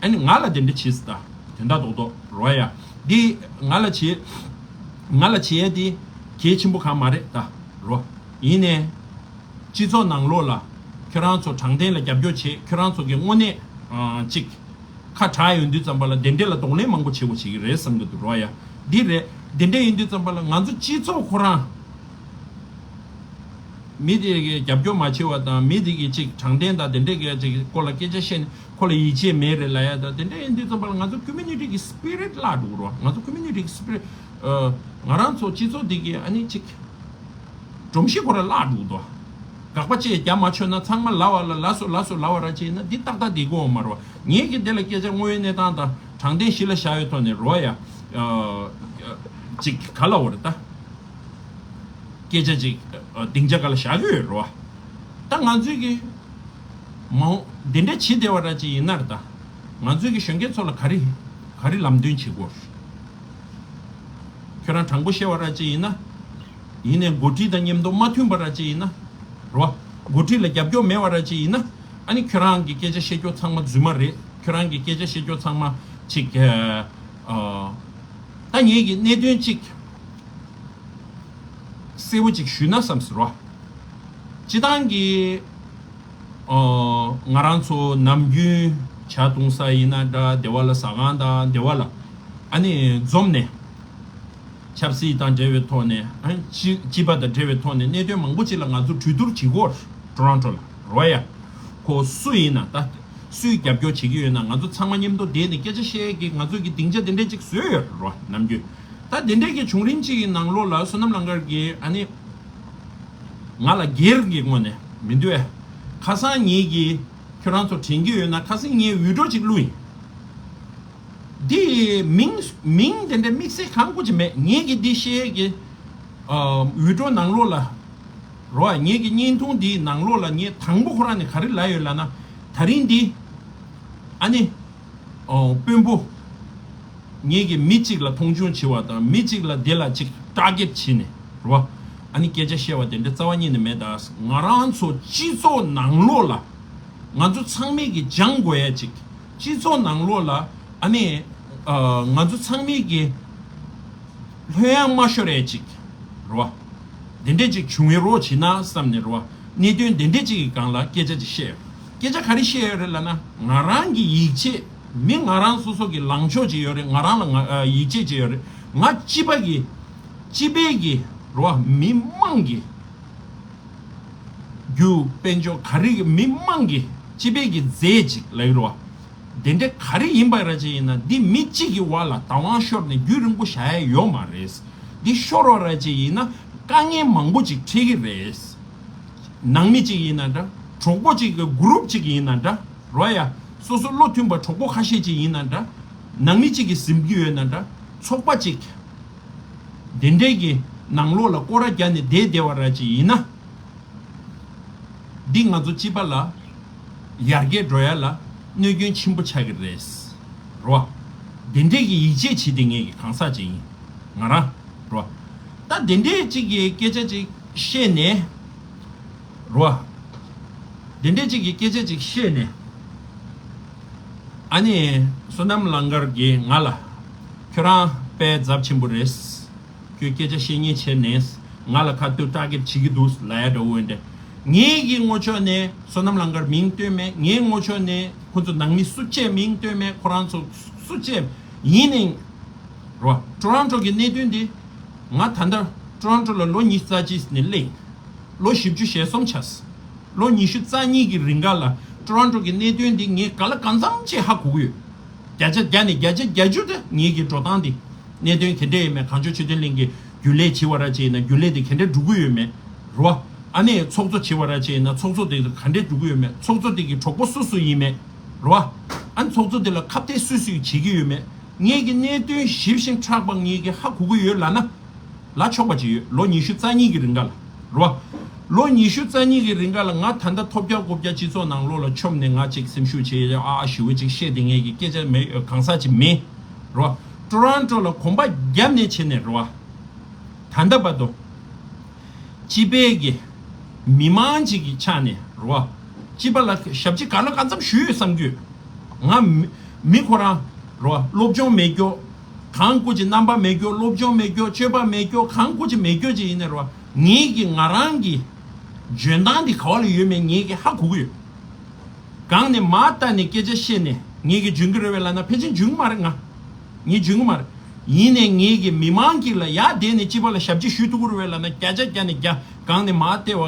ཨ་ནི་ང་ལ་དེ་འདྲ་བྱེད་སྲིད་ད་དོན་དག་རྡོག་རྡོག་རོ་ཡ། འདི་ང་ལ་བྱེད་ང་ལ་བྱེད་ཡ་འདི་གལ་ཆེན་པོ་གང་མ་རེད་ད་རོ། ཡིན་ནའི། སྤྱི་ཚོགས་ནང་ལོགས་ལ་ཁྱོད་རང་ཚོ་དྲང་བདེན་ལ་རྒྱབ་སྐྱོར་བྱེད། ཁྱོད་རང་ཚོ་གི་དངོས་གནས་ཨ་ཅིག་ཁ་གྲག་ཡོང་དུས་ཙམ་པ་ལ་དེ་འདྲས་ལ་གདོང་ལེན་མང་པོ་བྱེད་དགོས་བྱེད་ཀྱི་རེད་བསམ་གྱི་འདུག་རོ་ཡ། འདི་རེད། དེ་འདྲས་ཡིན་དུས་ཙམ་པ་ལ་ང་ཚོ་སྤྱི་ཚོགས་ཁོ་རང་མི་དེ་གི་རྒྱབ་སྐྱོར་མ་བྱེད་པ་དང་མི་དེ་གི་ཅིག་དྲང་བདེན་དང་དེ་འདྲས་གི་ཅིག་སྐོར་ལ་སྐད་ཆ་བཤད་ནས་ཁོ་ལ་ཡིད་ཆེས་མེད་རེད་ལབ་ཡ་དང་དེ་འདྲས་ཡིན་དུས་ཙམ་པ་ལ་ང་ཚོ་ཀོ་མུ་ནི་ཊི་གི་སི་པི་རི་ཊི་བརླག་འགྲོ་གི་རོ། ང་ཚོ་ཀོ་མུ་ནི་ཊི་གི་སི་པི་རི་ཊི་ང་རང་ཚོ་སྤྱི་ཚོགས་འདི་གི་ཨ་ནི་ཅིག་སྒྲོམ་གཞི་ཁོ་ར་བརླག་འགྲོ་གི་འདུག་དགག་པ་བཅས་རྒྱ་མ་ཆོད་ན་ཚང་མ་ལ་བ་ལ་ལ་སོ་ལ་སོ་ལ་བ་ར་བྱས་ན་འདི་ཏག་ཏག་འདི་གོ་མ་རོ། ངས་ཀྱི་འདི་ལ་སྐད་ཆ་དངོས་ཡོད་གནས་སྟངས་དང་ དྲང་བདེན་གཞི་ལ་བཞག་ཡོད་ཐོག་ནས་རོ་ཡ། ཨ་ཅིག་ག་ལ་འོ་རེད་ད། སྐད་ཆ་ཅིག་ཨ་སྡིངས་ཆ་ག་ལ་བཞག་གི་ཡོད་རོ། ད་ང་ཚོས་ཀྱི་མ་འོ་འདི་འདྲ་བྱེད་བདེ་བ་ར་ཅིག་ཡིན་ན་རེད་ད། ང་ཚོས་ཀྱི་གཞོན་སྐྱེས་ཚོ་ལ་ག་རེ་ག་རེ་ལམ་སྟོན་བྱེད་དགོས། ཁྱོད་རང་དྲང་པོ་བཤད་པ་ར་ཅིག་ཡིན་ན། ཡིན་ནའི་འགོ་ཁྲིད་དང་མཉམ་དུ་མ་མཐུན་པ་ར་ཅིག་ཡིན་ན། རོ། འགོ་ཁྲིད་ལ་རྒྱབ་སྐྱོར་མེད་པ་ར་ཅིག་ཡིན་ན། ཨ་ནི་ཁྱོད་རང་གི་སྐད་ཆ་བཤད་རྒྱུ་ཚང་མ་རྫུན་མ་རེད། ཁྱོད་རང་གི་སྐད་ཆ་བཤད་རྒྱུ་ཚང་མ་ཅིག་ཨ། ད་ངེད་ཀྱི་གནད་དོན་ཅིག་གསལ་པོ་ཅིག་ཞུས་ན་བསམ་ཟེར་རོ། སྤྱི་བཏང་གི་ཨོ། ང་རང་ཚོ་ནམ་རྒྱུན་ཇ་བཏུང་ས་ཡིན་ན་འདྲ། སྡེ་བ་ལ་ཟ་ཁང་དང་སྡེ་བ་ལ་ཨ་ནི་འཛོམས་ནས་ཆབ་སྲིད་དང་འབྲེལ་བའི་ཐོག་ནས་ཨ་ནི་སྤྱི་སྤྱི་པ་དང་འབྲེལ་བའི་ཐོག་ནས་གནད་དོན་མང་པོ་ཅིག་ལ་ང་ཚོ་གྲོས་བསྡུར་བྱེད་ཀྱི་ཡོད་རེད། ཊོ་རོན་ཊོ་ལ་རོ་ཡ། ཁོ་སུ་ཡིན་ན་ད་སུས་རྒྱབ་སྐྱོར་བྱེད་ཀྱི་ཡོད་ན་ང་ཚོ་ཚང་མ་མཉམ་དུ་བསྡད་ནས་སྐད་ཆ་བཤད་ཀྱི་ང་ཚོ་གི་སྡིངས་ཆ་དེ་འདྲས་ཅིག་བཟོས་ཡོད་རེད་རོ་ནམ་རྒྱུན། ད་དེ་འདྲས་ཀྱི་བྱུང་རིམ་ཅིག་གི་ནང་ལོགས་ལ་བསོད་ནམས་ལགས་ཀྱིས་ཨ་ནི། ང་ལ་སྒེར་གྱི་ངོས་ནས་མི་འདུག་ཨེ། ཁ་སང་ངེད་ཀྱིས་ཁྱོད་རང་ཚོ་དྲན་གྱི་ཡོད་ན་ཁ་སང་ངས་འུད་སྒྲོག་ཅིག་བླུགས་ཡིན། འདི་མིང་མིང་དེ་འདྲ་དམིགས་བསལ་གང་དགོས་ཀྱི་མེད། ངེད་ཀྱིས་འདི་བཤད་ཀྱི་ཨ་འུད་སྒྲོག་ནང་ལོགས་ལ་རོ། ངེད་ཀྱི་བརྙན་ཐུང་འདིའི་ནང་ལོགས་ལ་ངས་དང་པོ་ཁོ་རང་ནས་ག་རེ་ལབ་ཡོད་ལབ་ན། ད་རིང་འདི་ཨ་ནི་ཨོ་དཔོན་པོ། ངེད་ཀྱིས་མི་གཅིག་ལ་མཐོང་ཆུང་བྱེད་པ་དང་མི་གཅིག་ལ་དེ་ལ་ཅིག་ཊར་གེཊ་བྱས་ནས་རེད་བ། ཨ་ནི་སྐད་ཆ་བཤད་པ་དེ་འདྲ་རྩ་བ་ཉིད་ནས་མེད། ད་ང་རང་ཚོ་སྤྱི་ཚོགས་ནང་ལོགས་ལ་ང་ཚོ་ཚང་མས་ཀྱིས་སྦྱང་དགོས་ཡ་ཅིག་སྤྱི་ཚོགས་ནང་ལོགས་ལ་ཨ་ནི་ཨ་ང་ཚོ་ཚང་མས་ཀྱིས་ལྷོད་ཡངས་མ་ཤོར་ཡ་ཅིག་རེད་བ། དེ་འདྲས་ཅིག་བྱུང་ཡོད་རོགས་བྱེད་ན་བསམ་ནས་རེད་བ། གནད་དོན་དེ་འདྲས་ཅིག་གི་སྒང་ལ་སྐད་ཆ་ཅིག་བཤད་ཡོད། སྐད་ཆ་ག་རེ་བཤད་ཡོད་རེད་ལབ་ན། ང་རང་གི་ཡིད་ཆེས་མི་ང་རང་སོ་སོ་གི་ལངས་ཕྱོགས་ཅིག་ཡོད་རེད། ང་རང་ལ་ང་ཨ་ཡིད་ཆེས་ཅིག་ཡོད་རེད། ང་སྤྱི་པ་གི་སྤྱི་པའི་གི་རེད་བ། མི་མང་གི་རྒྱུ་དཔལ་འབྱོར་ག་རེ་གི་མི་མང་གི་སྤྱི་པའི་གི་རྫས་ཅིག་ལབ་ཀྱི་རེད་བ། དེ་འདྲ་ག་རེ་ཡིན་པ་ར་ཅིག་ཡིན་ན་འདི་མི་གཅིག་གི་བར་ལ་བདག་དབང་ཤོར་ནས་རྒྱུན་རིང་པོ་བཞག་ཡ་ཡོད་མ་རེད། འདི་ཤོར་བ་ར་ཅིག་ཡིན་ན་དཀའ་ངལ་མང་པོ་ཅིག་འཕྲད་ཀྱི་རེད། ནང་མི་གཅིག་ཡིན་ན་འདྲ། གྲོགས་པོ་གཅིག་གི་གུ་རུབ་གཅིག་ཡིན་ན་འདྲ་རོ་ཡ། སོ་སོ་བློ་མཐུན་པ་གྲོགས་པོ་ཁ་ཤས་ཅིག་ཡིན་ན་འདྲ། ནང་མི་གཅིག་གིས་ཟིན་གྱི་ཡོད་ན་འདྲ། ཚོགས་པ་གཅིག་དེ་འདྲའི་གི་ནང་ལོགས་ལ་སྐོར་ར་རྒྱག་ནས་བསྡད་བསྡད་པ་ར་ཅིག་ཡིན་ན། འདི་ང་ཚོ་སྤྱི་པ་ལ་ཡར་རྒྱས་འགྲོ་ཡ་ལ་གནོད་སྐྱོན་ཆེན་པོ་ཆགས་ཀྱི་རེད། རོ། དེ་འདྲས་ཀྱི་ཡིད་ཆེས་བྱེད་དེ་ངེད་ཀྱི་གང་ཟག་ཅིག་ཡིན། ང་རང་རོ། ད་དེ་འདྲས་ཅིག་གི་སྐད་ཆ་ཅིག་བཤད་ནས་རོ། དེ་འདྲས་ཅིག་གི་སྐད་ཆ་ཅིག་བཤད་ནས་ཨ་ནི་བསོད་ནམས་ལགས་ཀྱིས་ང་ལ་ཁྱོད་རང་དཔེ་ཚབས་ཆེན་པོ་རེད། ཁྱོད་སྐད་ཆ་བཤད་ཉེན་ཆེ་ནས་ང་ལ་ཁ་ཐུག་ཊར་གེཊ་བྱེད་ཀྱི་འདུག་ལབ་ཡ་འདྲ་བོ་འདྲ། ངེད་ཀྱི་ངོ་ཕྱོགས་ནས་བསོད་ནམས་ལགས་ཀར་མིང་བཏོན་མེད། ངའི་ངོ་ཕྱོགས་ནས་ཁོ་ཚོ་ནང་མི་སུ་གཅིག་མིང་བཏོན་མེད། ཁོ་རང་ཚོ་སུ་གཅིག་ཡིན་ནའི་རོ། ཊོ་རོན་ཊོ་གི་གནད་དོན་འདི་ང་ད་ལྟ་ཊོ་རོན་ཊོ་ལ་ལོ་ཉི་ཤུ་རྩ་གཅིག་ནས་སླེབས། ལོ་བཞི་བཅུ་ཞེ་གསུམ་ཆགས། ལོ་ཉི་ཤུ་རྩ་གཉིས་ཀྱི་རིང་ག་ལ་ཊོ་རོན་ཊོ་གི་གནད་དོན་འདི་ངས་ག་ལ་གང་འཚམ་ཅིག་ཧ་གོ་གི་ཡོད། བརྒྱ་ཆ་བརྒྱ་ནས་བརྒྱ་ཆ་བརྒྱད་ཅུ་དེ་ངེད་ཀྱི་འགྲོ་སྟངས་དེ་གནད་དོན་ག་འདྲས་ཡོད་མེད། གངས་ལྗོངས་ཆོས་ལྡན་གླིང་གི་རྒྱུན་ལས་བྱེད་པ་ར་ཅིག་ཡིན་ན་རྒྱུན་ལས་དེ་ག་འདྲས་འགྲོ་གི་ཡོད་མེད་རེད་བ། ཨ་ནི་ཚོགས་གཙོ་བྱེད་པ་ར་ཅིག་ཡིན་ན་ཚོགས་གཙོ་དེ་ག་འདྲས་འགྲོ་གི་ཡོད་མེད། ཚོགས་གཙོ་དེ་གི་གྲོགས་པོ་སུ་སུ་ཡིན་མེད་རེད་བ། ཨ་ནི་ཚོགས་གཙོ་དེ་ལ་ཁ་གཏད་སུ་སུས་བྱེད་ཀྱི་ཡོད་མེད། ངེད་ཀྱི་གནད་དོན་ཞིབ་ཞིང་ཕྲ་བ་ངེད་ཀྱི་ཧ་གོ་གི་ཡོད་ལབ་ན། ལ་ཆོག་པ་ཅིག་ཡོད། ལོ་ཉི་ཤུ་རྩ་གཉིས་ཀྱི་རིང་ག་ལ་རེད་བ། ལོ་ཉི་ཤུ་རྩ་གཉིས་ཀྱི་རིང་ག་ལ་ང་ད་ལྟ་ཐོབ་རྒྱག་རྐུབ་རྒྱག་སྤྱི་ཚོགས་ནང་ལོགས་ལ་མཆོངས་ནས་ང་ཅིག་སེམས་ཤུགས་ཆེ་ཨ་ཨ་ཞེ་པོ་ཅིག་བཤད་དེ་ངེད་ཀྱི་སྐད་ཆ་མེད། གང་ཟག་ཅིག་མེད་རེད་བ། ཊོ་རོན་ཊོ་ལ་གོམ་པ་བརྒྱབ་ནས་བྱས་ནས་རེད་བ། ད་ལྟ་བར་དུ་སྤྱི་པའི་གི་མི་མང་ཅིག་གི་ཆ་ནས་རེད་བ། སྤྱི་པ་ལ་ཞབས་ཕྱི་ག་ལ་གང་འཚམ་ཞུས་ཡོད་བསམ་གྱི་ཡོད། ང་མི་མི་ཁོ་རང་རེད་བ། སློབ་སྦྱོང་མེད་རྒྱུ། གང་སྐུ་ཅི་རྣམ་པ་མེད་རྒྱུ། སློབ་སྦྱོང་མེད་རྒྱུ། སྤྱོད་པ་མེད་རྒྱུ། གང་སྐུ་ཅི་མེད་རྒྱུ་ཅི་ཡིན་ནའི་རེད་བ། ངེད་ཀྱི་ང་རང་གི་འཇོན་ཐང་འདི་ག་བ་ལ་ཡོད་མེད་ངེད་ཀྱི་ཧ་གོ་གི་ཡོད། གང་ནས་མར་བལྟས་ནས་སྐད་ཆ་བཤད་ནས་ངེད་ཀྱི་འཇོན་གི་རེད་བས་ལབ་ན་ཕལ་ཆེར་འཇོན་གི་མ་རེད། ང་ངེད་འཇོན་གི་མ་རེད། ཡིན་ནའི་ངེད་ཀྱི་མི་མང་གི་ལ་ཡར་བསྡད་ནས་སྤྱི་པ་ལ་ཞབས་ཕྱི་ཞུ་ཐུབ་ཀྱི་རེད་བས་ལབ་ན་བརྒྱ་ཆ་བརྒྱ་ནས་བརྒྱ། གང་ནས་མར་བལྟས་བ་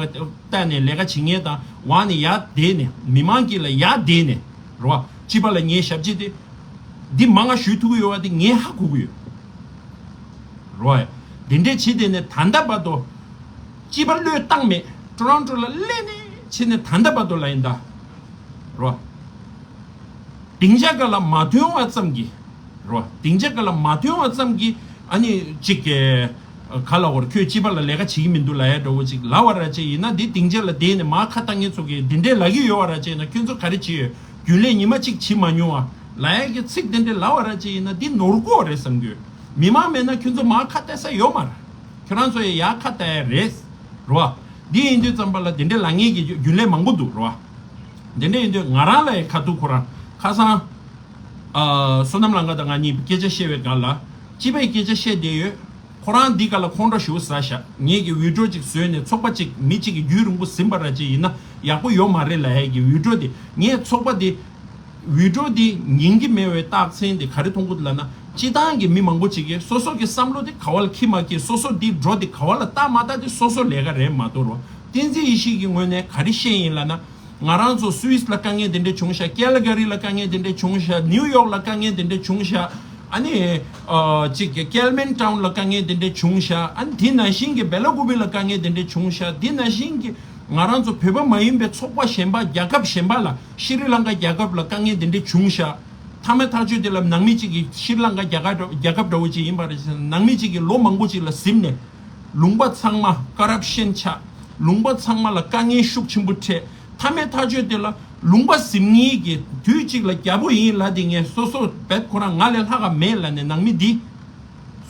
བལྟས་ནས་ལས་ཀ་བྱེད་མཁན་དང་འོག་ནས་ཡར་བསྡད་ནས་མི་མང་གི་ལ་ཡར་བསྡད་ནས་རེད་བ། སྤྱི་པ་ལ་ངའི་ཞབས་ཕྱི་དེ་འདི་མང་ང་ཞུ་ཐུབ་ཀྱི་ཡོད་བ་དེ་ངས་ཧ་གོ་གི་ཡོད། རོ། དེ་འདྲས་བྱེད་དེ་ནས་ད་ལྟ་བར་དུ་སྤྱི་པ་བློས་བཏང་མེད། ཊོ་རོན་ཊོ་ལ་སླེབས་ནས་བྱས་ནས་ད་ལྟ་བར་དུ་ལ་ཡིན་ད། རོ། སྡིངས་ཆ་སྒང་ལ་མ་ཐོན་བ་ཙམ་གྱིས་ རོ། སྡིངས་ཆ་ག་ལ་མ་ཐོན་པ་ཙམ་གྱིས་ཨ་ནི་གཅིག་གི་ག་ལ་བར་ཁྱོད་སྤྱི་པ་ལ་ལས་ཀ་བྱེད་ཀྱི་མི་འདུག་ལབ་ཡ་འདྲ་བོ་ཅིག་ལབ་པ་ར་ཅིག་ཡིན་ན། འདི་སྡིངས་ཆ་ལ་བསྡད་ནས་མར་ཁ་བཏང་མཁན་ཚོ་གིས་འདི་འདྲས་ལབ་ཀྱི་ཡོད་པ་ར་ཅིག་ཡིན་ན། ཁྱོད་ཚོ་ག་རེ་བྱེད་ཡོད། རྒྱུན་ལས་ཉི་མ་གཅིག་བྱེད་མ་མྱོང་བ་ལབ་ཡ་གི་ཚིག་འདི་འདྲས་ལབ་པ་ར་ཅིག་ཡིན་ན། འདི་ནོར་ཀོ་རེད་བསམ་གྱི་ཡོད། མི་མང་མེད་ན་ཁྱོད་ཚོ་མར་ཁ་གཏད་ས་ཡོད་མ་རེད། ཁྱོད་རང་ཚོ་ཡི་ཡར་ཁ་གཏད་ཡ་རེད། རོ། འདི་ཡིན་དུས་ཙམ་པ་ལ་འདི་འདྲས་ལབ་མཁན་གྱི་རྒྱུན་ལས་མང་པོ་འདུག་རོ། འདི་འདྲས་ཡིན་དུས་ང་རང་ལ་ཡི་ཁ་ཐུག་ཁོ་རང་ཁ་སང་། ཨ། བསོད་ནམས་ལགས་དང་ང་གཉིས་སྐད་ཆ་བཤད་པའི་སྒང་ལ། སྤྱི་པའི་སྐད་ཆ་བཤད་བསྡད་ཡོད། ཁོ་རང་འདི་ག་ལ་ཁོང་ཁྲོ་ཞེ་པོ་ཟ་ཤག་ངེད་ཀྱི་བི་ཌིའོ་ཅིག་བཟོས་ནས་ཚོགས་པ་ཅིག་མི་གཅིག་གིས་རྒྱུན་རིང་པོ་ཟིན་པ་ར་ཅིག་ཡིན་ན་ཡག་པོ་ཡོད་མ་རེད་ལབ་ཡ་གི་བི་ཌིའོ་དེ། ངས་ཚོགས་པ་དེ་བི་ཌིའོ་འདི་ཉན་གྱི་མེད་པའི་རྟགས་མཚན་དེ་ག་རེ་མཐོང་གི་འདུག་ལབ་ན། སྤྱི་བཏང་གི་མི་མང་པོ་ཅིག་གིས་སོ་སོ་གི་བསམ་བློ་དེ་ག་བ་ལ་འཁྱེར་མ་འཁྱེར། སོ་སོ་འདི་འགྲོ་དེ་ག་བ་ལ་ལྟ་མ་ལྟ་དེ་སོ་སོ་ལས་ཀ་རེད་མ་གཏོགས་རོ། བསྟན་འཛིན་ཡེ་ཤེས་ཀྱི་ངོས་ནས་ག་རེ་བཤད་ཡིན་ལབ་ན། ང་རང་ཚོ་སུད་སི་ལ་དཀའ་ངལ་དེ་འདྲ་བྱུང་ཤག་ཀལ་ག་རི་ལ་དཀའ་ངལ་དེ་འདྲ་བྱུང་ཤག་ནིའུ་ཡོག་ལ་དཀའ་ངལ་དེ་འདྲ་བྱུང་ཤག་ཨ་ནི། ཨ། ཅིག་གི་ཀལ་མན་ཊའུན་ལ་དཀའ་ངལ་དེ་འདྲ་བྱུང་ཤག་ཨ་ནི་དེ་ནང་བཞིན་གྱི་བེ་ལ་ཀུ་པི་ལ་དཀའ་ངལ་དེ་འདྲ་བྱུང་ཤག་དེ་ནང་བཞིན་གྱི་ང་རང་ཚོ་བོད་པ་མ་ཡིན་པའི་ཚོགས་པ་གཞན་པ་རྒྱལ་ཁབ་གཞན་པ་ལ་ཤྲི་ལང་ཀ་རྒྱལ་ཁབ་ལ་དཀའ་ངལ་དེ་འདྲ་བྱུང་ཤག་མཐའ་མའི་ཐག་གཅོད་དེ་ལ་ནང་མི་གཅིག་གིས་ཤྲི་ལང་ཀ་རྒྱལ་ཁབ་རྒྱལ་ཁབ་འདྲ་བོ་ཅིག་ཡིན་པ་རེད། ནང་མི་གཅིག་གིས་ལོ་མང་པོ་ཅིག་ལ་གཟིམས་ནས་ལུང་པ་ཚང་མ་ཀ་རབ་ཤན་ཆགས། ལུང་པ་ཚང་མ་ལ་དཀའ་ངལ་ཤུགས་ཆེན་པོ་འཕྲད། མཐའ་མའི་ཐག་གཅོད་དེ་ལ་ལུང་པ་ཟིན་ངེས་ཀྱི་དུས་གཅིག་ལ་རྒྱལ་པོ་ཡིན་ལབ་དེ་ངས་སོ་སོ་བེད་ཁོ་རང་ང་ལས་ལྷག་ག་མེད་ལབ་ནས་ནང་མི་འདི།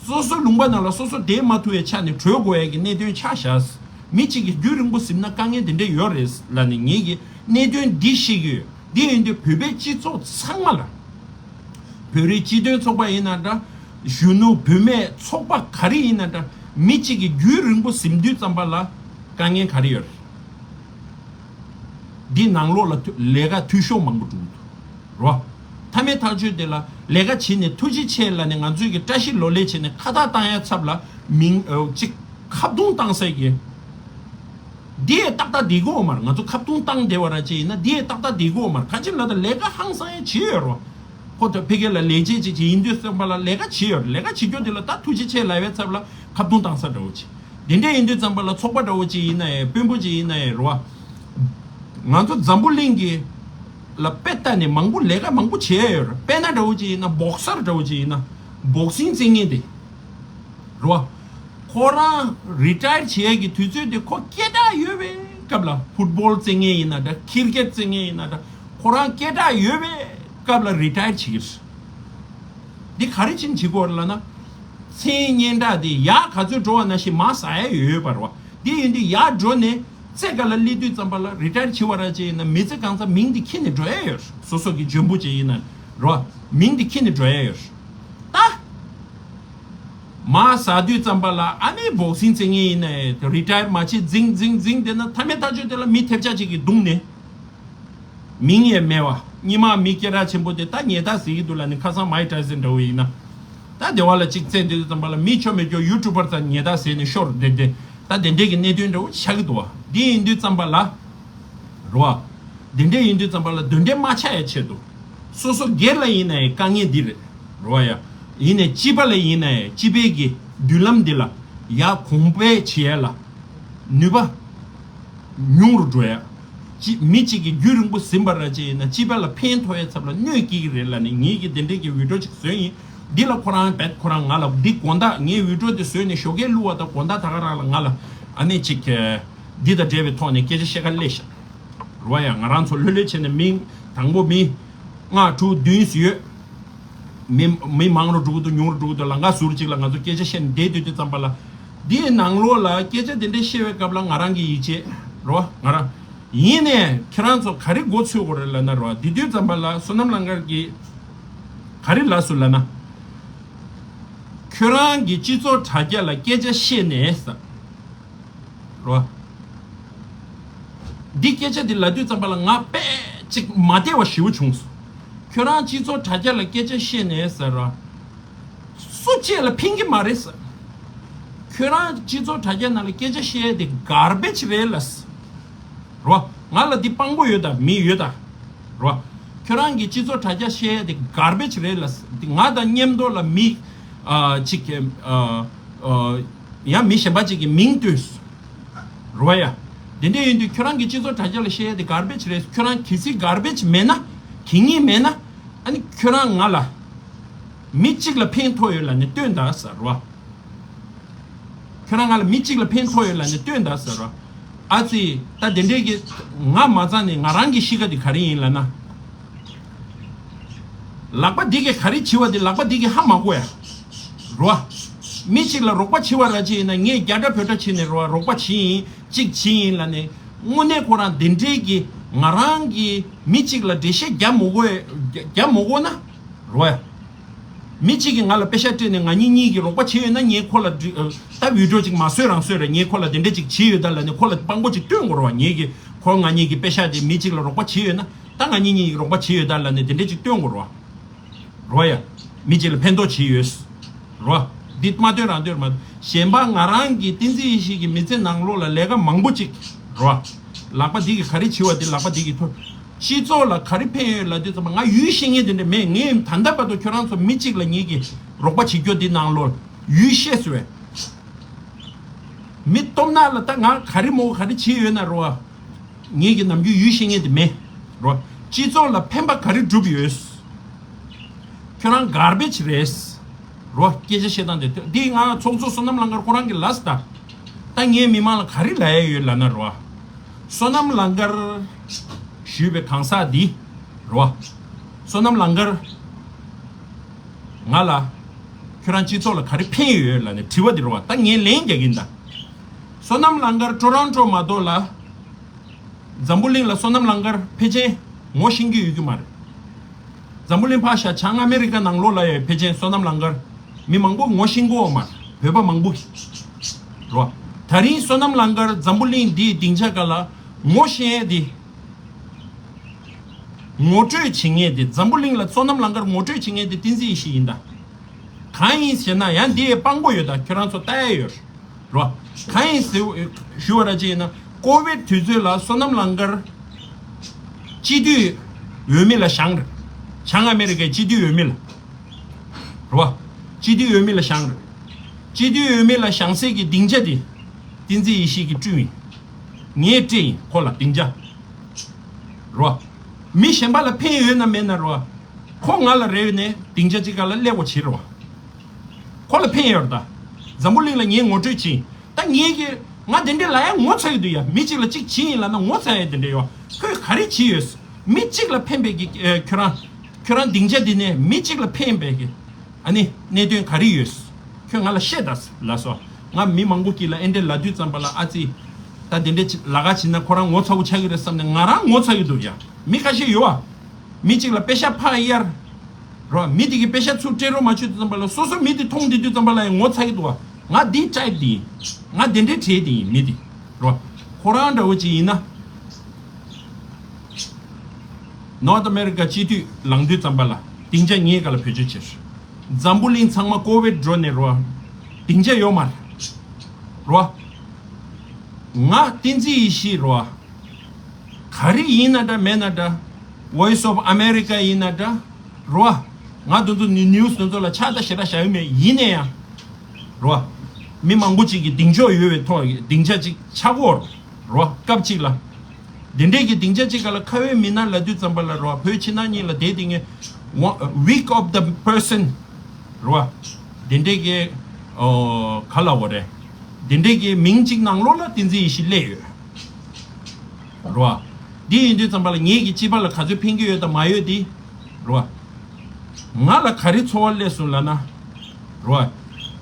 སོ་སོ་ལུང་པ་ནང་ལ་སོ་སོ་བསྡད་མ་ཐུབ་པའི་ཆ་ནས་བྲོས་དགོས་ཡ་གི་གནད་དོན་ཆགས་བཞག་མི་གཅིག་གིས་རྒྱུན་རིང་པོ་ཟིན་ན་དཀའ་ངལ་དེ་འདྲ་ཡོད་རེད་ལབ་ནས་ངེད་ཀྱིས་གནད་དོན་འདི་ཤེས་ཀྱི་ཡོད། འདི་ཡིན་དུས་བོད་པའི་སྤྱི་ཚོགས་ཚང་མ་ལ། བོད་རིགས་སྤྱི་མཐུན་ཚོགས་པ་ཡིན་ན་འདྲ། གཞོན་ནུ་བུད་མེད་ཚོགས་པ་ག་རེ་ཡིན་ན་འདྲ། མི་གཅིག་གིས་རྒྱུན་རིང་པོ་ཟིན་དུས་ཙམ་པ་ལ་དཀའ་ངལ་ག་རེ་ཡོད་རེད། འདི་ནང་ལོགས་ལ་ཐུ་ལས་ཀ་འཐུས་ཤོར་མང་པོ་འགྲོ་གི་འདུག་རོ། མཐའ་མའི་ཐག་གཅོད་དེ་ལ་ལས་ཀ་བྱེད་ནས་ཐུགས་རྗེ་ཆེ་ལབ་ནས་ང་ཚོས་ཀྱི་བཀྲ་ཤིས་ལོ་ལེགས་བྱས་ནས་ཁ་བཏགས་བཏང་ཡ་ཚབ་ལ་མིང་ཨོ་གཅིག་ཁ་བརྡུང་བཏང་ས་གི། འདི་ཡས་ཏག་ཏག་འདི་གོ་མར་ང་ཚོ་ཁ་བརྡུང་བཏང་བསྡད་པ་ར་ཅིག་ཡིན་ན་འདི་ཡས་ཏག་ཏག་འདི་གོ་མར་ག་ཅི་ལ་ད་ལས་ཀ་ཧང་སང་ཡ་བྱེད་ཡོད་རོ། ཁོ་ད་ཕ་གི་ལ་ལས་བྱེད་ཅིག་ཅིག་ཡིན་དུས་བསམ་པ་ལ་ལས་ཀ་བྱེད་ཡོད་རེད། ལས་ཀ་བྱེད་རྒྱུ་འདི་ལ་ད་ཐུགས་རྗེ་ཆེ་ལབ་པའི་ཚབ་ལ་ཁ་བརྡུང་བཏང་ས་འདྲ་བོ་ཅིག་འདི་འདྲ་ཡིན་དུས་ཙམ་པ་ལ་ཚོགས་པ་འདྲ་བོ་ཅིག་ཡིན་ན་ཡང་དཔོན་པོ་ཅིག་ཡིན་ན་ཡང་རོ། ང་ཚོ་འཛམ་བུ་གླིང་གི་ལ་དཔེ་ལྟ་ནས་མང་པོ་ལས་ཀ་མང་པོ་བྱས་ཡོད་རེད། དཔེར་ན་འདྲ་བོ་ཅིག་ཡིན་ན་བོག་སར་འདྲ་བོ་ཅིག་ཡིན་ན་བོག་སིང་རྩེད་མཁན་དེ། རེད་བ། ཁོ་རང་རི་ཊ་ཡར་བྱེད་ཡས་ཀྱི་དུས་ཚོད་དེ་ཁོ་སྐད་གྲགས་ཡོད་པའི་སྐབས་ལ་ཕུཊ་བོལ་རྩེད་མཁན་ཡིན་ན་འདྲ། ཁིར་ཀེཊ་རྩེད་མཁན་ཡིན་ན་འདྲ། ཁོ་རང་སྐད་གྲགས་ཡོད་པའི་སྐབས་ལ་རི་ཊ་ཡར་བྱེད་ཀྱི་རེད། འདི་ག་རེ་བྱས་ནས་བྱེད་དགོས་རེད་ལབ་ན། མཚན་སྙན་གྲགས་དེ་ཡར་ག་ཚོད་འགྲོ་བ་ནང་བཞིན་མར་ཟག་ཡ་ཡོད་པ་རེད་བ། འདི་ཡིན་དུས་ཡར་འགྲོ་ནས་རྩེ་ག་ལ་སླེབས་དུས་ཙམ་པ་ལ་རི་ཊ་ཡར་བྱེད་པ་ར་ཅིག་ཡིན་ན་མི་ཚེ་གང་ཚ་མིང་འདི་འཁྱེར་ནས་འགྲོ་ཡ་ཡོད་རེད། སོ་སོ་གི་འཇོན་པོ་ཅིག་ཡིན་ན་རེད་བ། མིང་འདི་འཁྱེར་ནས་འགྲོ་ཡ་ཡོད་རེད། ད། མར་ཟག་དུས་ཙམ་པ་ལ་ཨ་ནི་བོག་སིང་རྩེད་མཁན་ཡིན་ན་ཡང་རི་ཊ་ཡར་མ་བྱེད་འཛིང་འཛིང་འཛིང་བསྡད་ན་མཐའ་མའི་ཐག་གཅོད་དེ་ལ་མི་ཐེབས་ཆག་ཅིག་གིས་བརྡུངས་ནས། མིང་ཡང་མེད་པ་སྔོན་མ་མི་སྐད་གྲགས་ཆེན་པོ་དེ་ད་ཉེས་རྡུང་ཟེར་གྱི་འདུག་ལབ་ནས་ཁ་སང་མའིག་ཊའི་སན་འདྲ་བོ་ཡིན་ན། ད་སྡེ་བ་ལ་གཅིག་བཙལ་བསྡད་དུས་ཙམ་པ་ལ་མི་ཆོ་མེད་ཀྱོ་ཡུ་ཊུབ་པར་ཙམ་ཉེས་རྡུང་ཟེར་ནས་ཤོར་བསྡད་དེ། ད་དེ་འདྲས་ཀྱི་གནད་དོན་འདྲ་བོ་ཆགས་ཀྱི་འདུག་བ། འདི་ཡིན་དུས་ཙམ་པ་ལ། རེད་བ། དེ་འདྲས་ཡིན་དུས་ཙམ་པ་ལ་གདོན་འདྲེ་མ་ཆགས་ཡ་ཆེད་དུ། སོ་སོ་སྒེར་ལ་ཡིན་ན་ཡང་དཀའ་ངལ་འདི་རེད། རེད་བ་ཡ། ཡིན་ནའི་སྤྱི་པ་ལ་ཡིན་ན་ཡང་སྤྱི་པའི་གི་མདུན་ལམ་འདི་ལ་ཡར་གོང་འཕེལ་བྱེད་ཡ་ལ་ནུས་པ་ཉུང་རུ་འགྲོ་ཡ། ཅི་མི་གཅིག་གིས་རྒྱུན་རིང་པོ་ཟིན་པ་ར་ཅིག་ཡིན་ན་སྤྱི་པ་ལ་ཕན་ཐོགས་ཡ་ཚབ་ལ་གནོད་སྐྱེལ་གི་རེད་ལབ་ནས་ངེད་ཀྱིས་དེ་འདྲས་ཀྱི་བི་ཌིའོ་ཅིག་བཟོས་ཡིན། འདི་ལ་ཁོ་རང་བེད་ཁོ་རང་ང་ལ་འདི་དགོང་དག་ངའི་བི་ཌིའོ་དེ་བཟོས་ནས་ཞོགས་ཀས་བླུགས་པ་དང་དགོང་དག་ད་ག་རང་ལ་ང་ལ་ཨ་ནི་ཅིག་གི་འདི་དང་འབྲེལ་བའི་ཐོག་ནས་སྐད་ཆ་བཤད་ག་སླེབས་ཤག་རེད་བ་ཡ། ང་རང་ཚོ་ལྷོད་ལྷོད་བྱས་ནས་མི་དང་པོ་མི་ལྔ་དྲུག་བདུན་ཡོད། མི་མི་མང་རུ་འགྲོ་གི་འདུག་ཉུང་རུ་འགྲོ་གི་འདུག་ལ་ང་ཟུར་གཅིག་ལ་ང་ཚོ་སྐད་ཆ་བཤད་ནས་བསྡད་དུས་དུས་ཙམ་པ་ལ། འདིའི་ནང་ལོགས་ལ་སྐད་ཆ་དེ་འདྲ་བཤད་པའི་སྐབས་ལ་ང་རང་གི་ཡིད་ཆེས་རེད་བ། ང་རང་ཡིན་ནས་ཁྱེད་རང་ཚོ་ག་རེ་མགོ་ཚོས་དགོས་རེད་ལབ་ན་རེད་བ། འདི་དུས་ཙམ་པ་ལ་བསོད་ནམས་ལགས་ཀྱིས་ག་རེ་ལབ་སོང་ལབ་ན། ཁྱོད་རང་གི་སྤྱི་ཚོགས་དྲ་རྒྱ་ལ་སྐད་ཆ་བཤད་ནས་ཟེར། རོ། འདི་སྐད་ཆ་འདི་ལབ་དུས་ཙམ་པ་ལ་ང་དཔེ་ཅིག་མ་བདེ་བ་ཞེ་པོ་བྱུང་སོང་། ཁྱོད་རང་སྤྱི་ཚོགས་དྲ་རྒྱ་ལ་སྐད་ཆ་བཤད་ནས་ཟེར་རོ། སུ་གཅིག་ལ་ཕན་གྱི་མ་རེད་ཟེར། ཁྱོད་རང་སྤྱི་ཚོགས་དྲ་རྒྱ་ནང་ལ་སྐད་ཆ་བཤད་ཡ་དེ་གར་བེཇ་རེད་ལ་ཟེར། རོ། ང་ལ་འདི་དཔང་པོ་ཡོད་ད་མི་ཡོད་ད། རོ། ཁྱོད་རང་གི་སྤྱི་ཚོགས་དྲ་རྒྱ་བཤད་ཡ་དེ་གར་བེཇ་རེད་ལ་ཟེར། འདི་ང་དང་མཉམ་དུ་ལ་མི་ཨ་ཅིག་ཨ་ཨ་ཡང་མི་གཞན་པ་ཅིག་གི་མིང་བཏོན། རོ་ཡ། དེ་འདྲ་ཡིན་དུས་ཁྱོད་རང་གི་སྤྱི་ཚོགས་དྲ་རྒྱ་ལ་བཤད་ཡ་དེ་གར་བེཇ་རེད། ཁྱོད་རང་གལ་སྲིད་གར་བེཇ་མེད་ན། གད་སྙིགས་མེད་ན། ཨ་ནི་ཁྱོད་རང་ང་ལ་ མི་གཅིག་ལ་ཕན་ཐོགས་ཡོད་ལབ་ནས་སྟོན་དང་ཟེར་བ། ཁྱོད་རང་ང་ལ་མི་གཅིག་ལ་ཕན་ཐོགས་ཡོད་ལབ་ནས་སྟོན་དང་ཟེར་བ། ཨ་ཙི། ད་དེ་འདྲས་ཀྱི་ང་མ་ཚང་ནས་ང་རང་གི་གཤིས་ཀ་དེ་ག་རེ་ཡིན་ལབ་ན། ལག་པ་འདི་གིས་ག་རེ་བྱི་བ་དེ་ལག་པ་འདི་གིས་ཧ་མ་གོ་ཡ། རོ། མི་གཅིག་ལ་རོགས་པ་བྱི་བ་ར་ཅིག་ཡིན་ན་ངས་རྒྱ་གྲ་བོད་གྲ་བྱས་ནས་རོ་རོགས་པ་བྱི་ཡིན་གཅིག་བྱི་ཡིན་ལབ་ནས། དངོས་གནས་ཁོ་རང་དེ་འདྲས་ཀྱི་ང་རང་གི་མི་གཅིག་ལ་འགྲེལ་བཤད་རྒྱབ་མ་གོ་ཡ། རྒྱབ་མ་གོ་ན། རོ་ཡ། མི་གཅིག་གིས་ང་ལ་པེ་ཤག་སྤྲད་ནས་ང་གཉིས་གཉིས་ཀྱིས་རོགས་པ་བྱས་ཡོད་ན། ངས་ཁོ་ལ་འདྲི་ཨ། ད་བི་ཌི་ཡོ་ཅིག་མ་བཟོས་རང་བཟོས་ར། ངས་ཁོ་ལ་དེ་འདྲ་ཅིག་བྱས་ཡོད་ད་ལབ་ནས་ཁོ་ལ་དཔང་པོ་ཅིག་སྟོན་དགོས་རེད་བ། ངེད་ཀྱིས་ཁོ་ང་གཉིས་ཀྱི་པེ་ཤག་དེ་མི་གཅིག་ལ་རོགས་པ་བྱས་ཡོད་ན། ད་ང་གཉིས་གཉིས་ཀྱིས་རོགས་པ་བྱས་ཡོད་ད་ལབ་ནས་དེ་འདྲ་ཅིག་སྟོན་དགོས་རེད་བ། རོ་ཡ། མི་གཅིག་ལ་ཕན་ཐོགས་བྱས་ཡོད། རོ། འདི་མ་སྟོན་རང་སྟོན་མ། གཞན་པ་ང་རང་གི་བསྟན་འཛིན་ཡེ་ཤེས་ཀྱི་མི་ཚེ་ནང་ལོགས་ལ་ལས་ཀ་མང་པོ་ཅིག། རོ། ལག་པ་འདི་གིས་ག་རེ་བྱི་བ་དེ་ལག་པ་འདི་གིས་ཐོབ། སྤྱི་ཚོགས་ལ་ག་རེ་ཕན་ཡོད་ལབ་དུས་ཙམ་པ་ང་ཡུལ་ཤེས་མཁན་དེ་འདྲ་མེད། ངས་ད་ལྟ་བར་དུ་ཁྱོད་རང་ཚོ་མི་གཅིག་ལ་ངེད་ཀྱིས་རོགས་པ་བྱེད་རྒྱུ་འདི་ནང་ལོགས་ཡུལ་ཤེས་སོང་བས། མི་སྟོབས་ནག་ལ་ད་ང་ག་རེ་མོ་ག་རེ་བྱས་ཡོད་ན་རོ། ངེད་ཀྱི་ནམ་རྒྱུན་ཡུལ་ཤེས་མཁན་དེ་མེད། རོ། སྤྱི་ཚོགས་ལ་ཕན་པ་ག་རེ་བསྒྲུབས་ཡོད། ཁྱོད་རང་གར་བེཇ་རེད། རོ། སྐད་ཆ་བཤད་སྟངས་དེ་དེ་ང་ཚོགས་གཙོ་བསོད་ནམས་ལང་དཀར་ཁོ་རང་གི་ལབ་སོང་ད། ད་ངས་མི་མང་ལ་ག་རེ་ལབ་ཡ་ཡོད་ལབ་ན་རོ། བསོད་ནམས་ལང་དཀར་ཞུས་པའི་གང་ཟག་འདི། རོ། བསོད་ནམས་ལང་དཀར་ང་ལ་ཁྱོད་རང་སྤྱི་ཚོགས་ལ་ག་རེ་ཕན་ཡོད་ལབ་ནས་དྲི་བ་འདི་རོ། ད་ངས་ལན་རྒྱག་གིན་ད། བསོད་ནམས་ལང་དཀར་ཊོ་རོན་ཊོ་མ་གཏོགས་ལ། འཛམ་བུ་གླིང་ལ་བསོད་ནམས་ལང་དཀར་ཕལ་ཆེར་ངོ་ཤེས་ཀྱི་ཡོད་ཀྱི་མ་རེད། འཛམ་བུ་གླིང་ཕར་བཞག་བྱང་ཨ་མེ་རི་ཀ་ནང་ལོགས་ལ་ཡང་ཕལ་ཆེར་བསོད་ནམས་ལང་དཀར་མི་མང་པོ་ངོ་ཤེས་ཀྱི་ཡོད་མ་རེད། བོད་པ་མང་པོ་གིས་རོ། ད་རིང་བསོད་ནམས་ལང་དཀར་འཛམ་བུ་གླིང་འདིའི་སྡིངས་ཆ་སྒང་ལ་ངོ་ཤེས་ཡས་དེ། ངོ་སྤྲོད་བྱེད་མཁན་དེ་འཛམ་བུ་གླིང་ལ་བསོད་ནམས་ལང་དཀར་ངོ་སྤྲོད་བྱེད་མཁན་དེ་བསྟན་འཛིན་ཡེ་ཤེས་ཡིན་ད། གང་ཡིན་ཟེར་ན་ཡང་འདི་ཡི་དཔང་པོ་ཡོད་ད། ཁྱོད་རང་ཚོ་ལྟ་ཡ་ཡོད་རོ། གང་ཡིན་ཟེར་ཞུ་བ་ར་ཅིག་ཡིན་ན་ཀོ་བིད་དུས་ཚོད་ལ་བསོད་ནམས་ལང་དཀར་སྤྱི་འཐུས་འོས་མི་ལ་བཞེངས་རེད། བྱང་ཨ་མེ་རི་ཀའི་སྤྱི་འཐུས་འོས་མི་ལ་རོ། སྤྱི་འཐུས་འོས་མི་ལ་བཞེངས་རེད། སྤྱི་འཐུས་འོས་མི་ལ་བཞེངས་སའི་གི་སྡིངས་ཆ་དེ་བསྟན་འཛིན་ཡེ་ཤེས་ཀྱིས་བསྐྲུན་ཡིན། ངས་སྤྲད་ཡིན་ཁོ་ལ་སྡིངས་ཆ། རོ། མི་གཞན་པ་ལ་ཕན་ཡོད་ན་མེད་ན་རོ། ཁོ་ང་ལ་རེ་ཡོད་ནས་སྡིངས་ཆ་གཅིག་ག་ལ་སླེབས་དགོས་བྱེད་རོ། ཁོ་ལ་ཕན་ཡོད་རེད་ད། འཛམ་བུ་གླིང་ལ་ངས་ངོ་སྤྲོད་བྱེད་ཡིན། ད་ངས་ཀྱི་ང་དེ་འདྲས་ལ་ཡང་ངོ་ཚ་གི་འདུག་ཡ། མི་གཅིག་ལ་གཅིག་བྱེད་ཡིན་ལབ་ན་ངོ་ཚ་ཡ་དེ་འདྲས་ཡོད། ཁོས་ག་རེ་བྱེད་ཡོད། མི་གཅིག་ལ་ཕན་པའི་གི་ཨེ། ཁྱོད་རང་ཁྱོད་རང་སྡིངས་ཆ་འདི་ནས་མི་གཅིག་ལ་ཕན་པའི་གི་ཨ་ནི་གནད་དོན་ག་རེ་ཡོད། ཁྱོད་ང་ལ་བཤད་ད་ལབ་སོང་། ང་མི་མང་པོ་གཅིག་ལ་ཨེ་འདྲས་ལབ་དུས་ཙམ་པ་ལ་ཨ་ཙི། ད་དེ་འདྲས་ལབ་ག་བྱེད་ན་ཁོ་རང་ངོ་ཚ་པོ་ཆགས་ཀྱི་རེད་བསམ་ནས་ང་རང་ངོ་ཚ་གི་འདུག་ཡ། མི་ཁ་ཤས་ཡོད་ཨ། མི་གཅིག་ལ་པེ་ཤ་ཕར་གཡར། རོ། མི་དེ་གིས་པེ་ཤ་ཚུར་སྤྲད་རོགས་མ་བྱེད་དུས་ཙམ་པ་ལ་སོ་སོ་མི་དེ་མཐོང་དེ་དུས་ཙམ་པ་ལ་ཡང་ངོ་ཚ་གི་འདུག་བ། ང་འདི་ཊའིབ་དེ་ཡིན། ང་དེ་འདྲའི་གྲས་དེ་ཡིན་མི་དེ། རོ། ཁོ་རང་འདྲ་བོ་ཅིག་ཡིན་ན། ནོར་ཐ་ཨ་མེ་རི་ཀ་སྤྱི་འཐུས་ལངས་དུས་ཙམ་པ་ལ་སྡིངས་ཆ་ངའི་སྒང་ལ་བེད་སྤྱོད་བྱས། འཛམ་བུ་གླིང་ཚང་མ་ཀོ་བིད་འགྲོ་ནས་རོ། སྡིངས་ཆ་ཡོད་མ་རེད། རོ། ང་བསྟན་འཛིན་ཡེ་ཤེས་རོ། ག་རེ་ཡིན་ན་འདྲ་མེད་ན་འདྲ། Voice of America ཡིན་ན་འདྲ། རོ། ང་དེ་ཚོ་ནི་ནིའུ་སི་དེ་ཚོ་ལ་ཆགས་ད་ཞེ་དྲག་བཞག་ཡོད་མེད། ཡིན་ན་ཡང་། རོ། མི་མང་པོ་ཅིག་གི་གདེང་འཇོག་ཡོད་པའི་ཐོག་གི་སྡིངས་ཆ་ཅིག་ཆགས་ཀྱི་ཡོད་རེད། རོ། སྐབས་ཅིག་ལ། དེ་འདྲས་ཀྱི་སྡིངས་ཆ་ཅིག་སྒང་ལ་ཁ་བའི་མི་སྣ་ལབ་དུས་ཙམ་པ་ལ་རོ། བོད་ཕྱི་ནང་གཉིས་ལ་བསྡད་དེ་ངས་week of the person རོ། དེ་འདྲས་ཀྱི་ཨོ་ག་ལབ་དགོས་རེད། དེ་འདྲས་ཀྱི་མིང་གཅིག་ནང་ལོགས་ལ་བསྟན་འཛིན་ཡེ་ཤེས་སླེབས་ཡོད། རོ། འདི་ཡིན་དུས་ཙམ་པ་ལ་ངེད་ཀྱི་སྤྱི་པ་ལ་ག་ཚོད་ཕན་གྱི་ཡོད་དང་མ་ཡོད་དེ། རོ། ང་ལ་ག་རེ་ཚོར་བ་སླེབས་སོང་ལབ་ན། རོ།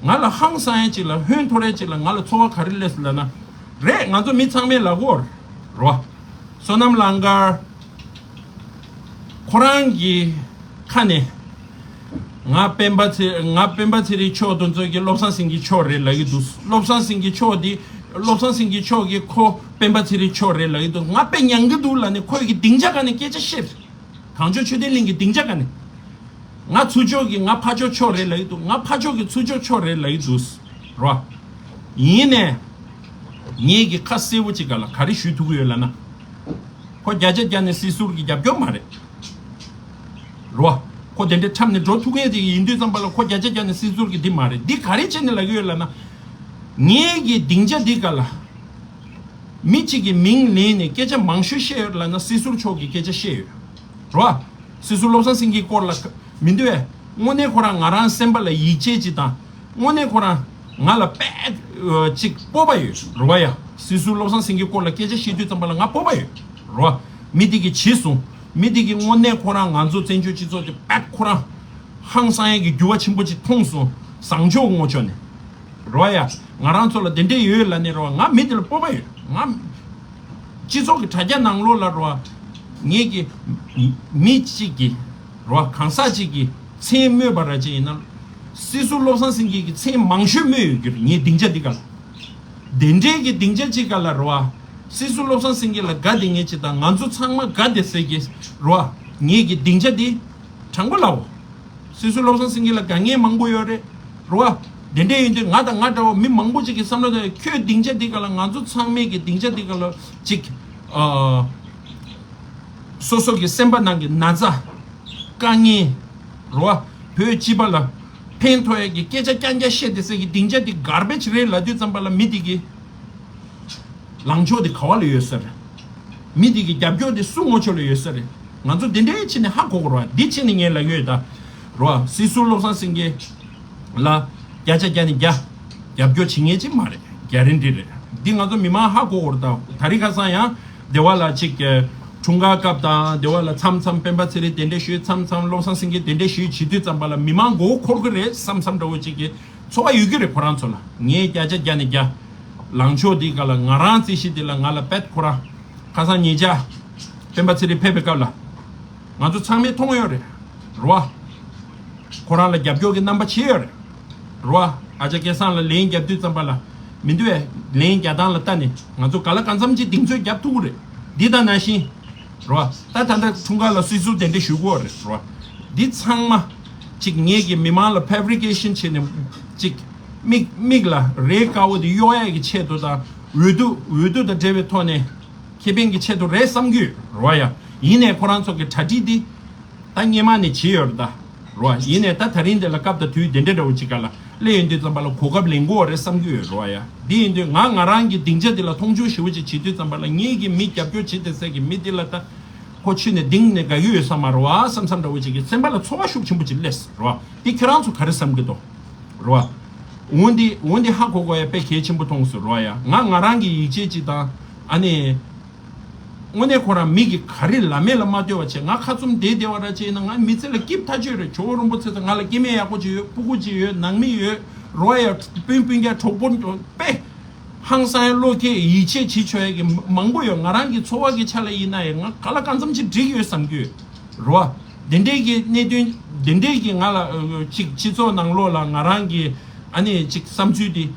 ང་ལ་ཧང་སང་ཡས་ཅིག་ལ་ཧོན་འཐོར་ཡས་ཅིག་ལ་ང་ལ་ཚོར་བ་ག་རེ་སླེབས་སོང་ལབ་ན། རེད། ང་ཚོ་མི་ཚང་མས་ལབ་ཀྱི་ཡོད་རེད། རོ། བསོད་ནམས་ལང་དཀར། ཁོ་རང་གི་ཁ་ནས། ང་སྤེན་པ་ཚེ་ང་སྤེན་པ་ཚེ་རིང་མཆོག་དེ་ཚོ་གི་བློ་བཟང་སེང་གེ་མཆོག་རེད་ལབ་ཀྱི་འདུག་བློ་བཟང་སེང་གེ་མཆོག་འདི་བློ་བཟང་སེང་གེ་མཆོག་གིས་ཁོ་སྤེན་པ་ཚེ་རིང་མཆོག་རེད་ལབ་ཀྱི་འདུག་ང་དཔེ་ཉན་གྱི་འདུག་ལབ་ནས་ཁོ་ཡི་གི་སྡིངས་ཆ་སྒང་ནས་སྐད་ཆ་བཤད། གངས་ལྗོངས་ཆོས་ལྡན་གླིང་གི་སྡིངས་ཆ་སྒང་ནས། ང་ཚུར་ཕྱོགས་ཀྱི་ང་ཕར་ཕྱོགས་མཆོག་རེད་ལབ་ཀྱི་འདུག་ང་ཕར་ཕྱོགས་ཀྱི་ཚུར་ཕྱོགས་མཆོག་རེད་ལབ་ཀྱི་འདུག་རོ། ཡིན་ནའི། ངེད་ཀྱིས་ཁ་གསལ་པོ་ཅིག་སྒང་ལ་ག་རེ་ཞུ་ཐུབ་ཀྱི་ཡོད་ལབ་ན། ཁོ་བརྒྱ་ཆ་བརྒྱ་ནས་སྲིད་ཟུར་གྱི་རྒྱབ་སྐྱོར་མ་རེད། རོ། ཁོ་དེ་འདྲའི་འཁྲབ་ནས་འགྲོ་ཐུབ་མཁན་ཅིག་ཡིན་དུས་ཙམ་པ་ལ་ཁོ་བརྒྱ་ཆ་བརྒྱ་ནས་སྲིད་ཟུར་གྱི་འདི་མ་རེད། འདི་ག་རེ་བྱས་ནས་ལབ་ཀྱི་ཡོད་ལབ་ན། ངེད་ཀྱི་སྡིངས་ཆ་འདི་སྒང་ལ། མི་གཅིག་གི་མིང་ལེན་ནས་སྐད་ཆ་མང་ཤོས་བཤད་ཡོད་ལབ་ན་སྲིད་ཟུར་མཆོག་གི་སྐད་ཆ་བཤད་ཡོད། རོ། སྲིད་ཟུར་བློ་བཟང་སེང་གེའི་སྐོར་ལ་མི་འདུག་བས། དངོས་གནས་ཁོ་རང་ང་རང་སེམས་པ་ལ་ཡིད་ཆེས་ཅིག་དང་། དངོས་གནས་ཁོ་རང་ང་ལ་དཔེ་ཅིག་སྤོབས་པ་ཡོད་རེད་བ་ཡ། སྲིད་ཟུར་བློ་བཟང་སེང་གེའི་སྐོར་ལ་སྐད་ཆ་བཤད་དུས་ཙམ་པ་ལ་ང་སྤོབས་པ་ཡོད་རེད་བ། མི་དེ་གིས་བྱས་སོང་། མི་དེ་གིས་དངོས་གནས་ཁོ་རང་ང་ཚོ་བཙན་བྱོལ་སྤྱི་ཚོགས་དེ་དཔེ་ཁོ་རང་ཧང་སང་ཡས་ཀྱི་འགྱུར་བ་ཆེན་པོ་ཅིག་མཐོང་སོང་། བཟང་ཕྱོགས་ངོ་ཕྱོགས་ནས། རོ་ཡ། ང་རང་ཚོ་ལ་དེ་འདྲས་ཡོད་ལབ་ནས་རོ། ང་མི་དེ་ལ་སྤོབས་པ་ཡོད། ང་སྤྱི་ཚོགས་ཀྱི་དྲ་རྒྱ་ནང་ལོགས་ལ་རོ། ངེད་ཀྱི་མི་གཅིག་གིས་རོ། གང་ཟག་གཅིག་གིས་མཚན་སྨོས་པ་ར་ཅིག་ཡིན་ན། སྲིད་ཟུར་བློ་བཟང་སེང་གེ་གི་མཚན་མང་ཤོས་སྨོས་ཡོད་རྒྱུ་རེད། ངའི་སྡིངས་ཆ་འདི་ག་ལ། དེ་འདྲས་ཀྱི་སྡིངས་ཆ་གཅིག་ག་ལ་རོ། སྲིད་ཟུར་བློ་བཟང་སེང་གེ་ལ་དགའ་བསྡད་མཁན་གཅིག་དང་ང་ཚོ་ཚང་མ་དགའ་བསྡད་སའི་གི་རོ། ངེད་ཀྱི་སྡིངས་ཆ་འདི་དྲང་པོ་ལབ་འོ། སྲིད་ཟུར་བློ་བཟང་སེང་གེ་ལ་དགའ་མཁན་མང་པོ་ཡོད་རེད། རེད་བ། དེ་འདྲས་ཡིན་དུས་ང་དང་ང་འདྲ་བ་མི་མང་པོ་ཅིག་གི་བསམ་བློ་དང་ཁྱོད་སྡིངས་ཆ་འདི་ག་ལ། ང་ཚོ་ཚང་མའི་གི་སྡིངས་ཆ་འདི་ག་ལ་ཅིག་ཨ། སོ་སོ་གི་སེམས་པ་ནང་གི་ན་ཚ། དཀའ་ངལ། རེད་བ། བོད་སྤྱི་པ་ལ་ཕན་ཐོགས་ཡས་ཀྱི་སྐད་ཆ་རྐྱང་རྐྱང་བཤད་བསྡད་སའི་གི་སྡིངས་ཆ་འདི་གར་བེཇ་རེད་ལབ་དུས་ཙམ་པ་ལ། མི་འདི་གི་ལངས་ཕྱོགས་དེ་ག་བ་ལ་ཡོད་ས་རེད། མི་དེ་གི་རྒྱབ་སྐྱོར་དེ་སུ་ངོ་ཕྱོགས་ལ་ཡོད་ས་རེད། ང་ཚོ་དེ་འདྲའི་ཕྱིན་ནས་ཧ་གོ་དགོས་རེད་བ། འདི་ཕྱིན་ནས་ངས་ལབ་ཡོད་ད། རེད་བ། སྲིད་ཟུར་བློ་བཟང་སེང་གེ་ལ་བརྒྱ་ཆ་བརྒྱ་ནས་བརྒྱ་རྒྱབ་སྐྱོར་བྱེད་མཁན་ཅིག་མ་རེད། གྷ་རན་ཊི་རེད། འདི་ང་ཚོ་མི་མང་ཧ་གོ་དགོས་རེད་ད། དེ་རིང་ཁ་སང་ཡང་སྡེ་བ་ལ་ཅིག་འཁྲུངས་སྐར་སྐབས་དང་། སྡེ་བ་ལ་མཚམས་མཚམས་སྤེན་པ་ཚེ་རིང་དེ་འདྲ་ཞུས། མཚམས་མཚམས་བློ་བཟང་སེང་གེ་དེ་འདྲ་ཞུས་བྱེད་དུས་ཙམ་པ་ལ་མི་མང་མགོ་བོ་འཁོར་གི་རེད་བསམ་བསམ་འདྲ་བོ་ཅིག་གི་ཚོར་བ་ཡོད་ཀྱི་རེད་ཁོ་རང་ཚོ་ལ། ངས་བརྒྱ་ཆ་བརྒྱ་ནས་བརྒྱ། ལངས་ཕྱོགས་འདི་ག་ལ། ང་རང་རྩིས་གཞི་འདི་ལ་ང་ལ་དཔེ་ཁོ་རང་ཁ་སང་ཉེ་ཆར་སྤེན་པ་ཚེ་རིང་ཕེབས་པའི་སྐབས་ལ་ང་ཚོ་ཚང་མས་མཐོང་ཡོད་རེད། རེད་བ། ཁོ་རང་ལ་རྒྱབ་སྐྱོར་གྱི་རྣམ་པ་བྱས་ཡོད་རེད། རེད་བ། ཨ་ཅག་སྐལ་བཟང་ལ་ལན་རྒྱབ་དུས་ཙམ་པ་ལ། མི་འདུག་བས། ལན་རྒྱག་སྟངས་ལ་ལྟ་ནས་ང་ཚོ་ག་ལ་གང་འཚམ་ཅིག་གདེང་ཚོད་རྒྱབ་ཐུབ་ཀྱི་རེད། འདི་དང་ནང་བཞིན། རེད་བ། ད་ད་ལྟ་འཁྲུངས་སྐར་ལ་སྲིད་ཟུར་དེ་འདྲ་ཞུ་དགོས་རེད། རེད་བ། འདི་ཚང་མ་ཅིག་ངེད་ཀྱི་མི་མང་ལ་ཕེབ་རི་ཀེ་ཤན་བྱས་ནས་ཅིག་མིག་མིག་ལ་རས་དཀར་པོ་དེ་གཡོག་ཡག་གི་ཆེད་དུ་དང་། འོས་བསྡུ་འོས་བསྡུ་དང་འབྲེལ་བའི་ཐོག་ནས་ཁེ་ཕན་གྱི་ཆེད་དུ་རེད་བསམ་གྱི་ཡོད། རེད་བ་ཡ། ཡིན་ནའི་ཁོ་རང་ཚོ་གི་གྲ་སྒྲིག་འདི་ད་སྔོན་མ་ནས་བྱས་ཡོད་རེད་ད། རེད་བ། ཡིན་ནའི་ད་དེ་རིང་འདི་ལ་སྐབས་དང་དུས་དེ་འདྲ་འདྲ་བོ་ཅིག་ག་ལ་སླེབས་ཡོང་དུས་ཙམ་པ་ལ་གོ་སྐབས་ལེན་དགོས་རེད་བསམ་གྱི་ཡོད། རེད་བ་ཡ། འདི་ཡིན་དུས་ང་ང་རང་གི་སྡིངས་ཆ་འདི་ལ་མཐོང་ཆུང་ཞེ་པོ་ཅིག་བྱེད་དུས་ཙམ་པ་ལ། ངེད་ཀྱི་མི་རྒྱབ་སྐྱོར་བྱེད་བསྡད་སའི་གི་མི་འདི་ལ་ད་ཁོ་ཆུད་ནས་གདེང་ནས་དགའ་གི་ཡོད་ས་མ་རེད་བ་བསམ་བསམ་འདྲ་བོ་ཅིག་གི་སེམས་པ་ལ་ཚོར་བ་ཤུགས་ཆེན་པོ་ཅིག་སླེབས། རེད་བ། འདི་ཁྱེད་རང་ཚོ་ག་རེ་བསམ་གྱི་འདུག་རེད་བ། འོ་འདི་འོ་འདི་ཧ་གོ་དགོས་ཡ་དཔེ་གལ་ཆེན་པོ་མཐོང་སོང་། རེད་བ་ཡ། ང་ང་རང་གི་ཡིད་ཆེས་ཅིག་དང་། ཨ་ནི། དངོས་གནས་ཁོ་རང་མི་གི་ག་རེ་ལབ་མེད་ལ་མ་ལྟོས་པ་བྱས། ང་ཁ་བཙུམ་བསྡད་བསྡད་པ་ར་བྱས་ན་ང་མི་ཚེ་ལ་སྐྱིད་ཐག་ཆོད་རེད། ཇོ་བོ་རིན་པོ་ཆེ་ཚོ་ང་ལ་སྐྱེ་དམན་ཡག་པོ་ཅིག་ཡོད། སྤུ་གུ་ཅིག་ཡོད། ནང་མི་ཡོད། རོ་ཡ། སྤུན་སྤུན་ཀྱག་གྲོགས་པོ་དཔེ་ཧང་སང་ཡ་བློ་ཁེལ་ཡིད་ཆེས་བྱེད་ཆོག་ཡ་གི་མང་པོ་ཡོད། ང་རང་གི་འཚོ་བ་གི་ཆ་ལ་ཡིན་ན་ཡང་ང་ག་ལ་གང་འཚམ་ཅིག་འགྲིག་ཡོད་བསམ་གྱི་ཡོད། རོ། དེ་འདྲའི་གི་གནད་དོན་དེ་འདྲའི་གི་ང་ལ་ཅིག་སྤྱི་ཚོགས་ནང་ལོགས་ལ་ང་རང་གི་ཨ་ནི་ཅིག་བསམ་ཚུལ་དེ་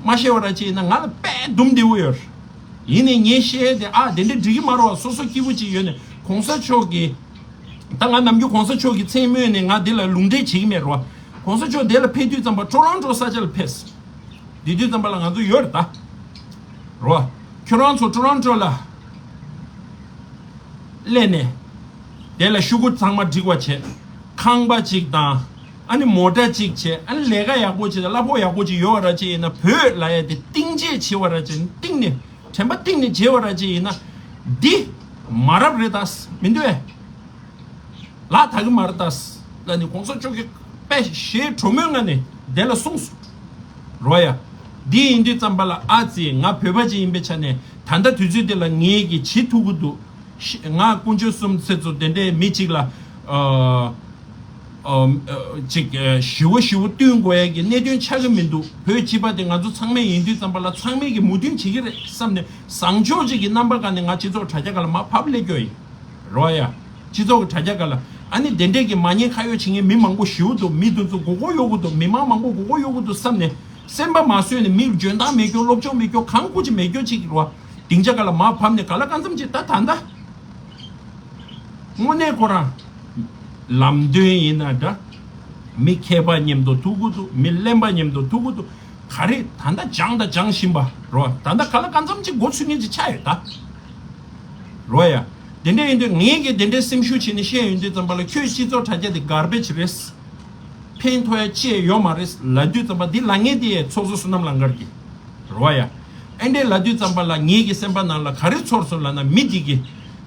མ་བཤད་པ་ར་བྱས་ན་ང་ལ་དཔེ་འདུམ་བདེ་བོ་ཡོད། ཡིན་ནའི་ངས་བཤད་ཡས་དེ་ཨ་དེ་འདྲ་འགྲིག་གི་མ་རེད་བ། སོ་སོ་སྐྱིད་པོ་ཅིག་ཡོད་ནས་གོང་ས་མཆོག་གི། ད་ང་ནམ་རྒྱུན་གོང་ས་མཆོག་གི་མཚན་སྨོས་ནས་ང་འདི་ལ་ལུང་འདྲེན་བྱེད་ཀྱི་མེད་རེད་བ། གོང་ས་མཆོག་འདི་ལ་ཕེབས་དུས་ཙམ་པ་ཊོ་རོན་ཊོ་ས་ཆ་ལ་ཕེབས། འདི་དུས་ཙམ་པ་ལ་ང་ཚོ་ཡོད་རེད་ད། རེད་བ། ཁྱོད་རང་ཚོ་ཊོ་རོན་ཊོ་ལ་སླེབས་ནས་དེ་ལ་ཤོག་གུ་ཚང་མ་སྒྲིག་པ་བྱས། ཁང་པ་ཅིག་དང་། ཨ་ནི་མོ་ཊ་ཅིག་བྱས། ཨ་ནི་ལས་ཀ་ཡག་པོ་ཅིག་དང་གླ་ཕོགས་ཡག་པོ་ཅིག་ཡོད་པ་ར་ཅིག་ཡིན་ན། བོད་ལ་ཡ་དེ་གཏིང་བརྗེད་བྱེད་པ་ར་ཅིག་གཏིང་ནས། དྲན་པ་གཏིང་ནས་བརྗེད་པ་ར་ཅིག་ཡིན་ན། འདི་མ་རབས་རེད་ད། མི་འདུག་ཨེ། ལག་ཐག་གི་མ་རེད་ད། ལ་ནི་གོང་ས་མཆོག་གིས་དཔེ་ཞེ་དྲོན་མོའི་ངང་ནས་དེ་ལ་གསུངས་སོང་། རོ་ཡ། འདི་ཡིན་དུས་ཙམ་པ་ལ་ཨ་ཙི་ང་བོད་པ་ཅིག་ཡིན་པའི་ཆ་ནས་ད་ལྟ་དུས་ཚོད་འདི་ལ་ངེད་ཀྱིས་བྱེད་ཐུབ་ཀྱི་འདུག་ཤི། ང་དཀོན་མཆོག་གསུམ་ཚེ་ཚོ་དེ་འདྲའི་མི་གཅིག་ལ་ཨ། ཨ། ཅིག་ཨ། ཞི་བ་ཞི་བ་བསྟུན་དགོས་ཡ་གི་གནད་དོན་ཆགས་ཀྱི་མི་འདུག་བོད་སྤྱི་པ་དེ་ང་ཚོ་ཚང་མས་ཡིན་དུས་ཙམ་པ་ལ་ཚང་མས་ཀྱི་མོས་མཐུན་བྱེད་ཀྱི་རེད་བསམ་ནས་བཟང་ཕྱོགས་ཅིག་གི་རྣམ་པ་སྒང་ནས་ང་སྤྱི་ཚོགས་དྲ་རྒྱ་སྒང་ལ་མར་ཕབ་སླེབས་རྒྱུ་ཡིན། རོ་ཡ། སྤྱི་ཚོགས་ཀྱི་དྲ་རྒྱ་སྒང་ལ་ཨ་ནི་དེ་འདྲས་ཀྱི་མ་ཉེས་ཁ་གཡོགས་བྱེད་མཁན་མི་མང་པོ་ཞེ་པོ་འདུག་མི་དེ་ཚོ་མགོ་སྐོར་གཡོག་གི་འདུག་མི་མང་མང་པོ་མགོ་སྐོར་གཡོག་གི་འདུག་བསམ་ནས་སེམས་པ་མ་བཟོད་ནས་མི་ལ་འཇོན་ཐང་མེད་རྒྱུ། སློབ་སྦྱོང་མེད་རྒྱུ། གང་དགོས་ཀྱི་མེད་རྒྱུ་ཅིག་རོ། སྡིངས་ཆ་སྒང་ལ་མར་ཕབ་ནས་ག་ལ་གང་འཚམ་ཅིག་ད་ད་ད། དངོས་གནས་ཁོ་རང་ལམ་སྟོན་ཡིན་ན་འདྲ། མི་མཁས་པ་མཉམ་དུ་ཐུག་གི་འདུག་མི་གླེན་པ་མཉམ་དུ་ཐུག་གི་འདུག་ག་རེ་ད་ལྟ་སྦྱངས་དང་སྦྱང་བཞིན་པ་རོ། ད་ལྟ་ག་ལ་གང་འཚམ་ཅིག་མགོ་ཚོད་མཁན་ཅིག་ཆགས་ཡོད་ད། རོ་ཡ། དེ་འདྲ་ཡིན་དུས་ངས་ཀྱིས་དེ་འདྲའི་སེམས་ཤུགས་བྱས་ནས་བཤད་ཡོང་དུས་ཙམ་པ་ལ་ཁྱོད་སྤྱི་ཚོགས་དྲ་རྒྱ་དེ་གར་བེཇ་རེད། ཕན་ཐོགས་ཡ་ཅི་ཡང་ཡོད་མ་རེད་ལབ་དུས་ཙམ་པ་འདི་ལབ་མཁན་དེ་ཚོགས་གཙོ་བསོད་ནམས་ལང་དཀར་གྱི། རོ་ཡ། ཨེ་འདྲས་ལབ་དུས་ཙམ་པ་ལ་ངེད་ཀྱི་སེམས་པ་ནང་ལ་ག་རེ་ཚོར་སོང་ལབ་ན་མི་འདི་གི་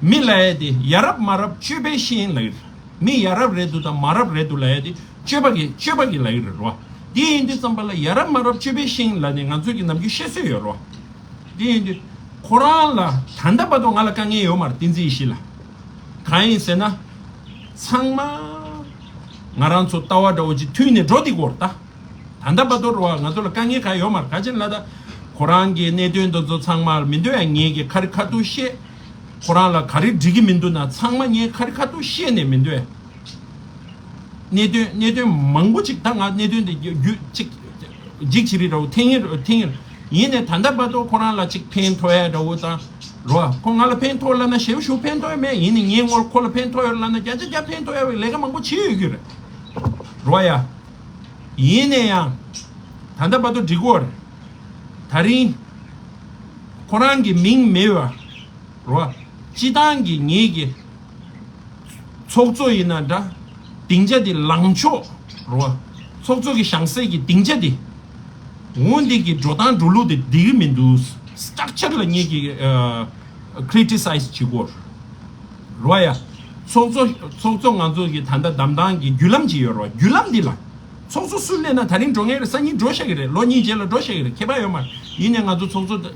མི་ལབ་ཡ་དེ་ཡ་རབས་མ་རབས་སྤྱོད་པས་ཤེས་ལབ་ཡོད། མི་ཡ་རབས་རེད་འདུག་དང་མ་རབས་རེད་འདུག་ལབ་ཡ་དེ་སྤྱོད་པ་གི་སྤྱོད་པ་གི་ལབ་ཡ་རེད་རོ། དེ་ཡིན་དུས་ཙམ་པ་ལ་ཡ་རབས་མ་རབས་སྤྱོད་པའི་ཤིང་ལབ་ནས་ང་ཚོ་གི་ནམ་རྒྱུན་བཤད་སྲོལ་ཡོད་རོ། དེ་ཡིན་དུས་ཁོ་རང་ལ་ད་ལྟ་བར་དུ་ང་ལ་དཀའ་ངལ་ཡོད་མ་རེད། བསྟན་འཛིན་ཡེ་ཤེས་ལ། གང་ཡིན་ཟེར་ན། ཚང་མ་ང་རང་ཚོ་ལྟ་བ་འདྲ་བོ་ཅིག་མཐུན་ནས་འགྲོ་བསྡད་ཀྱི་ཡོད་རེད་ད། ད་ལྟ་བར་དུ་རེད་བ། ང་ཚོ་ལ་དཀའ་ངལ་གང་ཡོད་མ་རེད། ག་ཅི་ལབ་ན་ད་ཁོ་རང་གི་གནད་དོན་དེ་ཚོ་ཚང་མ་མི་འདོད་ཡ། ངེད་ཀྱིས་ཁ་རི་ཁ་ཐུག་བཤད། ཁོ་རང་ལ་ག་རེ་འགྲིག་གི་མི་འདུག་ན་ཚང་མ་ངས་ཁ་རི་ཁ་ཐུག་བཤད་ནས་མི་འདོད་ཡ། གནད་དོན་གནད་དོན་མང་པོ་ཅིག་ད་ང་གནད་དོན་དེ་རྒྱུ་རྒྱུ་ཅིག་འཇིགས་བྱེད་རིགས་འདྲ་བོ་འཐེན་ངེས་འཐེན་ངེས། ཡིན་ནས་ད་ལྟ་བར་དུ་ཁོ་རང་ལ་ཅིག་ཕན་ཐོགས་ཡ་འདྲ་བོ་དང་། རེད་བ། ཁོ་ང་ལ་ཕན་ཐོགས་ལབ་ན་ཞེ་པོ་ཞེ་པོ་ཕན་ཐོགས་ཡ་མེད། ཡིན་ནས་ངའི་ངོར་ཁོ་ལ་ཕན་ཐོགས་ཡོད་ལབ་ན་བརྒྱ་ཆ་བརྒྱ་ཕན་ཐོགས་ཡ་བའི་ལས་ཀ་མང་པོ་བྱེད་ཡོད་ཀྱི་རེད། རེད་བ་ཡ། ཡིན་ནས་ཡང་། ད་ལྟ་བར་དུ་འགྲིག་གི་ཡོད་རེད། ད་རིང་ཁོ་རང་གི་མིང་མེད་པ། རེད་བ། སྤྱི་བཏང་གི་ངེད་ཀྱི་ཚོགས་གཙོ་ཡིན་ན་འདྲ། སྡིངས་ཆ་དེ་ལངས་ཕྱོགས། རེད་བ། ཚོགས་གཙོ་གི་བཞེངས་སའི་གི་སྡིངས་ཆ་དེ། འོ་འདི་གི་འགྲོ་སྟངས་འགྲོ་ལུགས་དེ་འགྲིག་གི་མི་འདུག་སི་ཊག་ཅར་ལ་ངེད་ཀྱི་ཁི་རི་ཊི་སའི་ཛི་བྱེད་ཀྱི་ཡོད་རེད། རེད་བ་ཡ། ཚོགས་གཙོ་ཚོགས་གཙོ་ང་ཚོ་གི་ད་ལྟ་བདམས་སྟངས་ཀྱི་བརྒྱུད་ལམ་ཅིག་ཡོད་རེད་བ། བརྒྱུད་ལམ་འདི་ལ། ཚོགས་གཙོ་སུ་སླེབས་ན་ད་རིང་འགྲོ་ངེས་རེད། སང་ཉིན་འགྲོ་ཤག་གི་རེད། ལོ་གཉིས་རྗེས་ལ་འགྲོ་ཤག་གི་རེད། ཁྱད་པར་ཡོད་མ་རེད། ཡིན་ནས་ང་ཚོ་ཚོགས་གཙོ་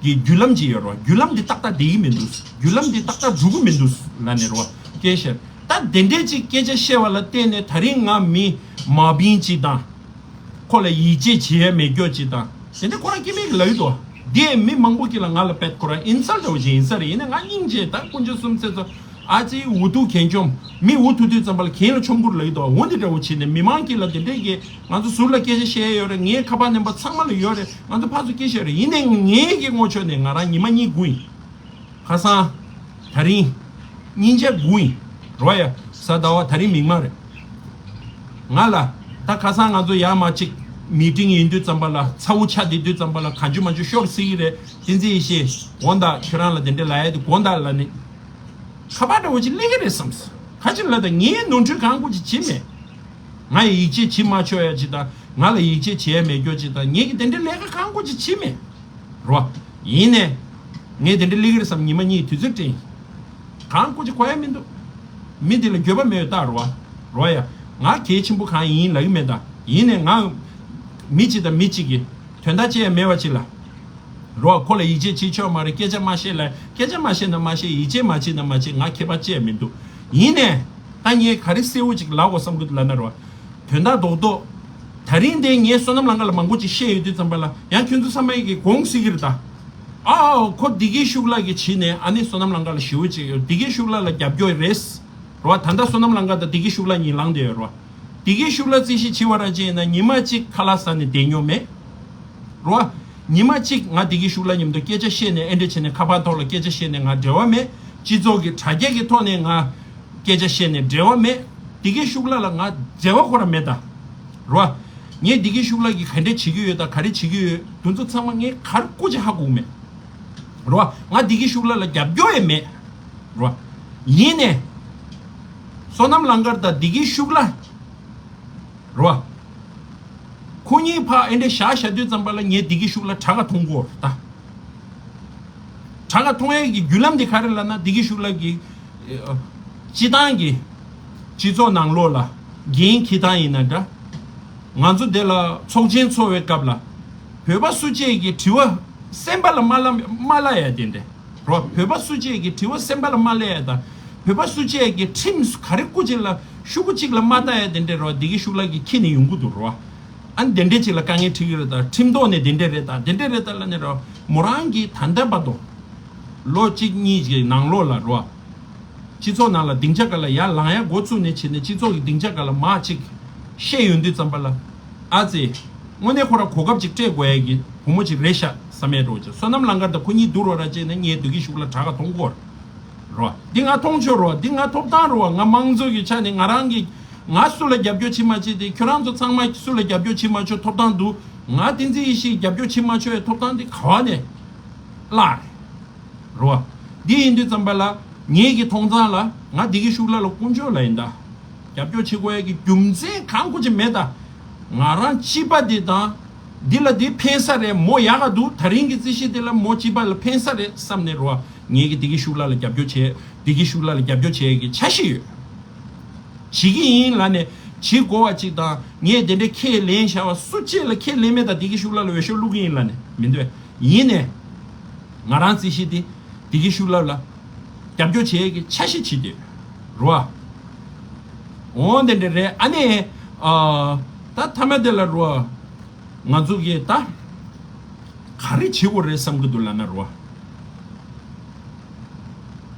གི་བརྒྱུད་ལམ་ཅིག་ཡོད་རེད་བ། བརྒྱུད་ལམ་འདི་ཏག་ཏག་བསྡད་ཀྱི་མི་འདུག་བརྒྱུད་ལམ་འདི་ཏག་ཏག་འགྲོ་གི་མི་འདུག་ལབ་ནས་རེད་བ། སྐད་བཤད། ད་དེ་འདྲས་ཅིག་སྐད་ཆ་བཤད་པ་ལ་བརྟེན་ནས་ད་རིང་ང་མི་མ་བིན་ཅིག་དང་། ཁོ་ལ་ཡིད་ཆེས་བྱེད་ཡ་མེད་སྐྱོ་ཅིག་དང་། དེ་འདྲ་ཁོ་རང་སྐྱེ་དམན་གྱི་ལབ་ཡོད་དོ། དེ་མི་མང་པོ་ཅིག་ལ་ང་ལ་དཔེ་ཁོ་རང་ཨིན་སལ་འདྲ་བོ་ཞིག་ཡིན་ས་རེད། ཡིན་ན་ང་སྙིང་རྗེ་ད་དཀོན་མཆོག་གསུམ་ཚེ་ཚོ་ཨ་ཙི་འུ་ཐུག་གན་ཆོམ་མི་འུ་ཐུག་དུས་ཙམ་པ་ལ་གན་ལ་ཆོམ་པོར་ལབ་ཡོད་དོ། འོ་འདི་འདྲ་བོ་བྱས་ནས་མི་མང་ཅིག་ལ་དེ་འདྲས་ཀྱི་ང་ཚོ་ཟུར་ལ་སྐད་ཆ་བཤད་ཡ་ཡོད་རེད། ངའི་ཁ་པར་ནམ་བར་ཚང་མ་ལ་ཡོད་རེད། ང་ཚོ་ཕར་ཚུར་སྐད་ཆ་ཡོད་རེད། ཡིན་ནའི་ངའི་གི་ངོ་ཕྱོགས་ནས་ང་རང་ཉི་མ་གཉིས་སྒུག་ཡིན། ཁ་སང་། ད་རིང་། སྙིང་རྗེ་དགུ་ཡིན། རོ་ཡ། གཟའ་ཟླ་བ་ད་རིང་མིག་དམར་རེད། ང་ལ། ད་ཁ་སང་ང་ཚོ་ཡར་མར་ཅིག་མི་ཊིང་ཡིན་དུས་ཙམ་པ་ལ་ཚ་བོ་ཆགས་བསྡད་དུས་ཙམ་པ་ལ་གང་བྱུང་མང་བྱུང་ཤོར་སྲིད་ཀྱི་རེད། བསྟན་འཛིན་ཡེ་ཤེས་དགོངས་དག་ཁྱོད་རང་ལ་དེ་འདྲ་ལབ་ཡ་དེ་དགོངས་དག་ལབ་ནི། ཁ་པར་འདྲ་བོ་ཅིག་སླེབས་ཀྱི་རེད་བསམས། ག་ཅི་ལབ་ད་ངས་ནོར་འཁྲུལ་གང་དགོས་ཅིག་བྱེད་མེད། ང་ཡི་ཡིད་ཆེས་བྱེད་མ་ཆོག་ཡ་ཅིག་དང་། ང་ལ་ཡིད་ཆེས་བྱེད་ཡ་མེད་སྐྱོ་ཅིག་དང་། ངེད་ཀྱི་དེ་འདྲའི་ལས་ཀ་གང་དགོས་ཅིག་བྱེད་མེད། རོ། ཡིན་ནས། ངས་དེ་འདྲ་སླེབས་ཀྱི་རེད་བསམ་ཉི་མ་གཉིས་དུས་ཚོད་སྤྲད་ཡིན། གང་དགོས་ཅིག་གོ་ཡ་མི་འདུག་མི་འདི་ལ་འགྱོད་པ་མེད་ད་རོ། རོ་ཡ། ང་གལ་ཆེན་པོ་གང་ཡིན་ལབ་ཀྱི་མེད་ད། ཡིན་ནས་ང་། མི་གཅིག་དང་མི་གཅིག་གིས་དོན་དག་བྱེད་ཡ་མེད་པ་ཅིག་ལ། རོ། ཁོ་ལ་ཡིད་ཆེས་བྱེད་ཆོག་མ་རེད། སྐད་ཆ་མ་བཤད་ལ། སྐད་ཆ་མ་བཤད་ན་མ་བཤད། ཡིད་ཆེས་མ་བྱེད་ན་མ་བྱེད། ང་ཁྱད་པར་ཅི་ཡང་མི་འདུག་ཡིན་ནས། ད་ངས་ག་རེ་གསལ་བོ་ཅིག་ལབ་དགོས་བསམ་གི་འདུག་ལབ་ན་རོ། དོན་དག་རྡོག་རྡོག་ད་རིང་དེ་ངས་བསོད་ནམས་ལང་ཀ་ལ་མང་པོ་ཅིག་བཤད་ཡོད་དུས་ཙམ་པ་ལ་ཡང་ཁྱོད་ཚོ་ཚང་མས་ཀྱི་དགོངས་སྲིད་ཀྱི་རེད་ད། ཨའོ་ཁོ་བདེ་སྐྱིད་ཤུགས་ལགས་ཀྱིས་བྱས་ནས་ཨ་ནི་བསོད་ནམས་ལང་ཀ་ལ་ཞེ་པོ་ཅིག་ཡོད། བདེ་སྐྱིད་ཤུགས་ལགས་ལ་རྒྱབ་སྐྱོར་རེད། རོ། ད་ལྟ་བསོད་ནམས་ལང་ཀ་དང་བདེ་སྐྱིད་ཤུགས་ལགས་གཉིས་ལངས་བསྡད་ཡོད་རོ། བདེ་སྐྱིད་ཤུགས་ལགས་རྩིས་གཞི་བྱེད་པ་ར་བྱས་ན་ཉི་མ་གཅིག་ཁ་ལག་ཟ་ནས་བསྡད་མྱོང་མེད། རོ། ཉི་མ་གཅིག་ང་བདེ་སྐྱིད་ཤུགས་ལགས་མཉམ་དུ་སྐད་ཆ་བཤད་ནས་ཨེ་འདྲ་བྱས་ནས་ཁ་པར་ཐོག་ལ་སྐད་ཆ་བཤད་ནས་ང་འབྲེལ་བ་མེད། སྤྱི་ཚོགས་ཀྱི་དྲ་རྒྱ་གི་ཐོག་ནས་ང་སྐད་ཆ་བཤད་ནས་འབྲེལ་བ་མེད། བདེ་སྐྱིད་ཤུགས་ལགས་ལ་ང་འབྲེལ་བ་ཁོ་རང་མེད་ད། རོ། ངས་བདེ་སྐྱིད་ཤུགས་ལགས་ཀྱིས་ག་འདྲས་བྱེད་ཀྱི་ཡོད་དང་ག་རེ་བྱེད་ཀྱི་ཡོད་དེ་ཚོ་ཚང་མ་ངས་ག་རེ་སྐུ་མཁྱེན་ཧ་གོ་གི་མེད། རོ། ང་བདེ་སྐྱིད་ཤུགས་ལགས་ལ་རྒྱབ་སྐྱོར་ཡང་མེད། རོ། ཡིན་ནས། བསོད་ནམས་ལང་ཀ་དང་བདེ་སྐྱིད་ཤུགས་ལགས། རོ། ཁོ་གཉིས་ཕར་ཨེ་འདྲས་བཞག་བཞག་དུས་ཙམ་པ་ལ་ངས་བདེ་སྐྱིད་ཤུགས་ལགས་དྲག་ག་མཐོང་གོ་ད། དྲག་ག་མཐོང་ཡས་ཀྱི་བརྒྱུད་ལམ་དེ་ག་རེ་ལབ་ན་བདེ་སྐྱིད་ཤུགས་ལགས་ཀྱིས། ཨ། སྤྱི་བཏང་གི། སྤྱི་ཚོགས་ནང་ལོགས་ལ། འགན་འཁྱེར་སྟངས་ཡིན་ན་འདྲ། ང་ཚོ་དེ་ལ་ཚོགས་ཆེན་འཚོགས་པའི་སྐབས་ལ། བོད་པ་སུ་གཅིག་གི་དྲི་བ་སེམས་པ་ལ་མ་ལབ་མ་ལབ་ཡ་དེ་འདྲས། རོ། བོད་པ་སུ་གཅིག་གི་དྲི་བ་སེམས་པ་ལ་མ་ལབ་ཡ་དང་། བོད་པ་སུ་གཅིག་གི་ཁྲིམས་ག་རེ་སྐུ་གཅིག་ལ་ཤུ་གུ་གཅིག་ལ་མ་ལྟ་ཡ་དེ་འདྲས་རོ། བདེ་སྐྱིད་ཤུགས་ལགས་ཀྱིས་འཁྱེར་ནས་ཡོང་གི་འདུག་རོ། ཨ་ནི་དེ་འདྲས་ཅིག་ལ་དཀའ་ངལ་འཕྲད་ཀྱི་རེད་ད། ཁྲིམས་ཐོག་ནས་དེ་འདྲས་རེད་ད། དེ་འདྲས་རེད་ད་ལབ་ནས་རོ། མོ་རང་གིས་ད་ལྟ་བར་དུ། ལོ་གཅིག་གཉིས་ཀྱི་ནང་ལོགས་ལ་རོ། སྤྱི་ཚོགས་ནང་ལ་སྡིངས་ཆ་སྒང་ལ་ཡར་ལངས་ཡ་འགོ་བཙུགས་ནས་བྱས་ནས་སྤྱི་ཚོགས་ཀྱི་སྡིངས་ཆ་སྒང་ལ་མར་ཅིག་བཤད་ཡོང་དུས་ཙམ་པ་ལ། ཨ་ཙི། དངོས་གནས་ཁོ་ར་གོ་སྐབས་ཅིག་སྤྲད་དགོས་ཡ་གི་བུ་མོ་ཅིག་རེད་ཤག་བསམ་ཡ་འདྲ་བོ་ཅིག་བསོད་ནམས་ལང་ཀ་དང་ཁོ་གཉིས་བསྡུར་བ་ར་བྱས་ན་ངས་བདེ་སྐྱིད་ཤུགས་ལགས་དྲག་ག་མཐོང་གོ་རོ། འདི་ང་མཐོང་ཆོག་རོ། འདི་ང་ཐོབ་ཐང་རོ། ང་དམངས་གཙོ་གི་ཆ་ནས་ང་རང་གི། ང་སུ་ལ་རྒྱབ་སྐྱོར་བྱེད་མ་བྱེད་དེ། ཁྱོད་རང་ཚོ་ཚང་མ་སུ་ལ་རྒྱབ་སྐྱོར་བྱེད་མ་ཆོག་ཐོབ་ཐང་འདུག་ང་བསྟན་འཛིན་ཡེ་ཤེས་རྒྱབ་སྐྱོར་བྱེད་མ་ཆོག་ཡ་ཐོབ་ཐང་འདི་ག་བ་ནས་བརླག་རེད། རོ། འདི་ཡིན་དུས་ཙམ་པ་ལ་ངེད་ཀྱི་མཐོང་ཚང་ལ་ང་བདེ་སྐྱིད་ཤུགས་ལགས་ལ་དཀོན་མཆོག་ལ་ཡིན་ད། རྒྱབ་སྐྱོར་བྱེད་དགོས་ཡ་གི་རྒྱུ་མཚན་གང་དགོས་ཀྱི་མེད་ད། ང་རང་སྤྱི་པ་འདི་དང་། འདི་ལ་འདི་ཕན་ས་རེད། མོ་ཡག་ག་འདུག་ད་རིང་གི་རྩིས་གཞི་འདི་ལ་མོ་སྤྱི་པ་ལ་ཕན་ས་རེད་བསམ་ནས་རོ། ངེད་ཀྱི་བདེ་སྐྱིད་ཤུགས་ལགས་ལ་རྒྱབ་སྐྱོར་བྱེད། བདེ་སྐྱིད་ཤུགས་ལགས་ལ་རྒྱབ་སྐྱོར་བྱེད་ཡ་གི་འཆར་གཞི་ཡོད། བྱེད་ཀྱི་ཡིན་ལབ་ནས་བྱེད་དགོས་པ་ཅིག་དང་། ངས་དེ་འདྲའི་ཁས་ལེན་བཞག་པ་སུ་གཅིག་ལ་ཁས་ལེན་མེད་དང་། བདེ་སྐྱིད་ཤུགས་ལ་ལ་འོས་ཤོག་བླུག་གི་ཡིན་ལབ་ནས་མི་འདོད། ཡིན་ནས་ང་རང་རྩིས་གཞི་དེ་བདེ་སྐྱིད་ཤུགས་ལ་ལ་རྒྱབ་སྐྱོར་བྱེད་ཀྱི་འཆར་གཞི་བྱེད་དེ་རོ། འོ་དེ་འདྲ་རེད། ཨ་ནི་ཨ་ད་མཐའ་མ་དེ་ལ་རོ། ང་ཚོ་གིས་ད་ག་རེ་བྱེད་དགོས་རེད་བསམ་གྱི་འདུག་ལབ་ན་རོ།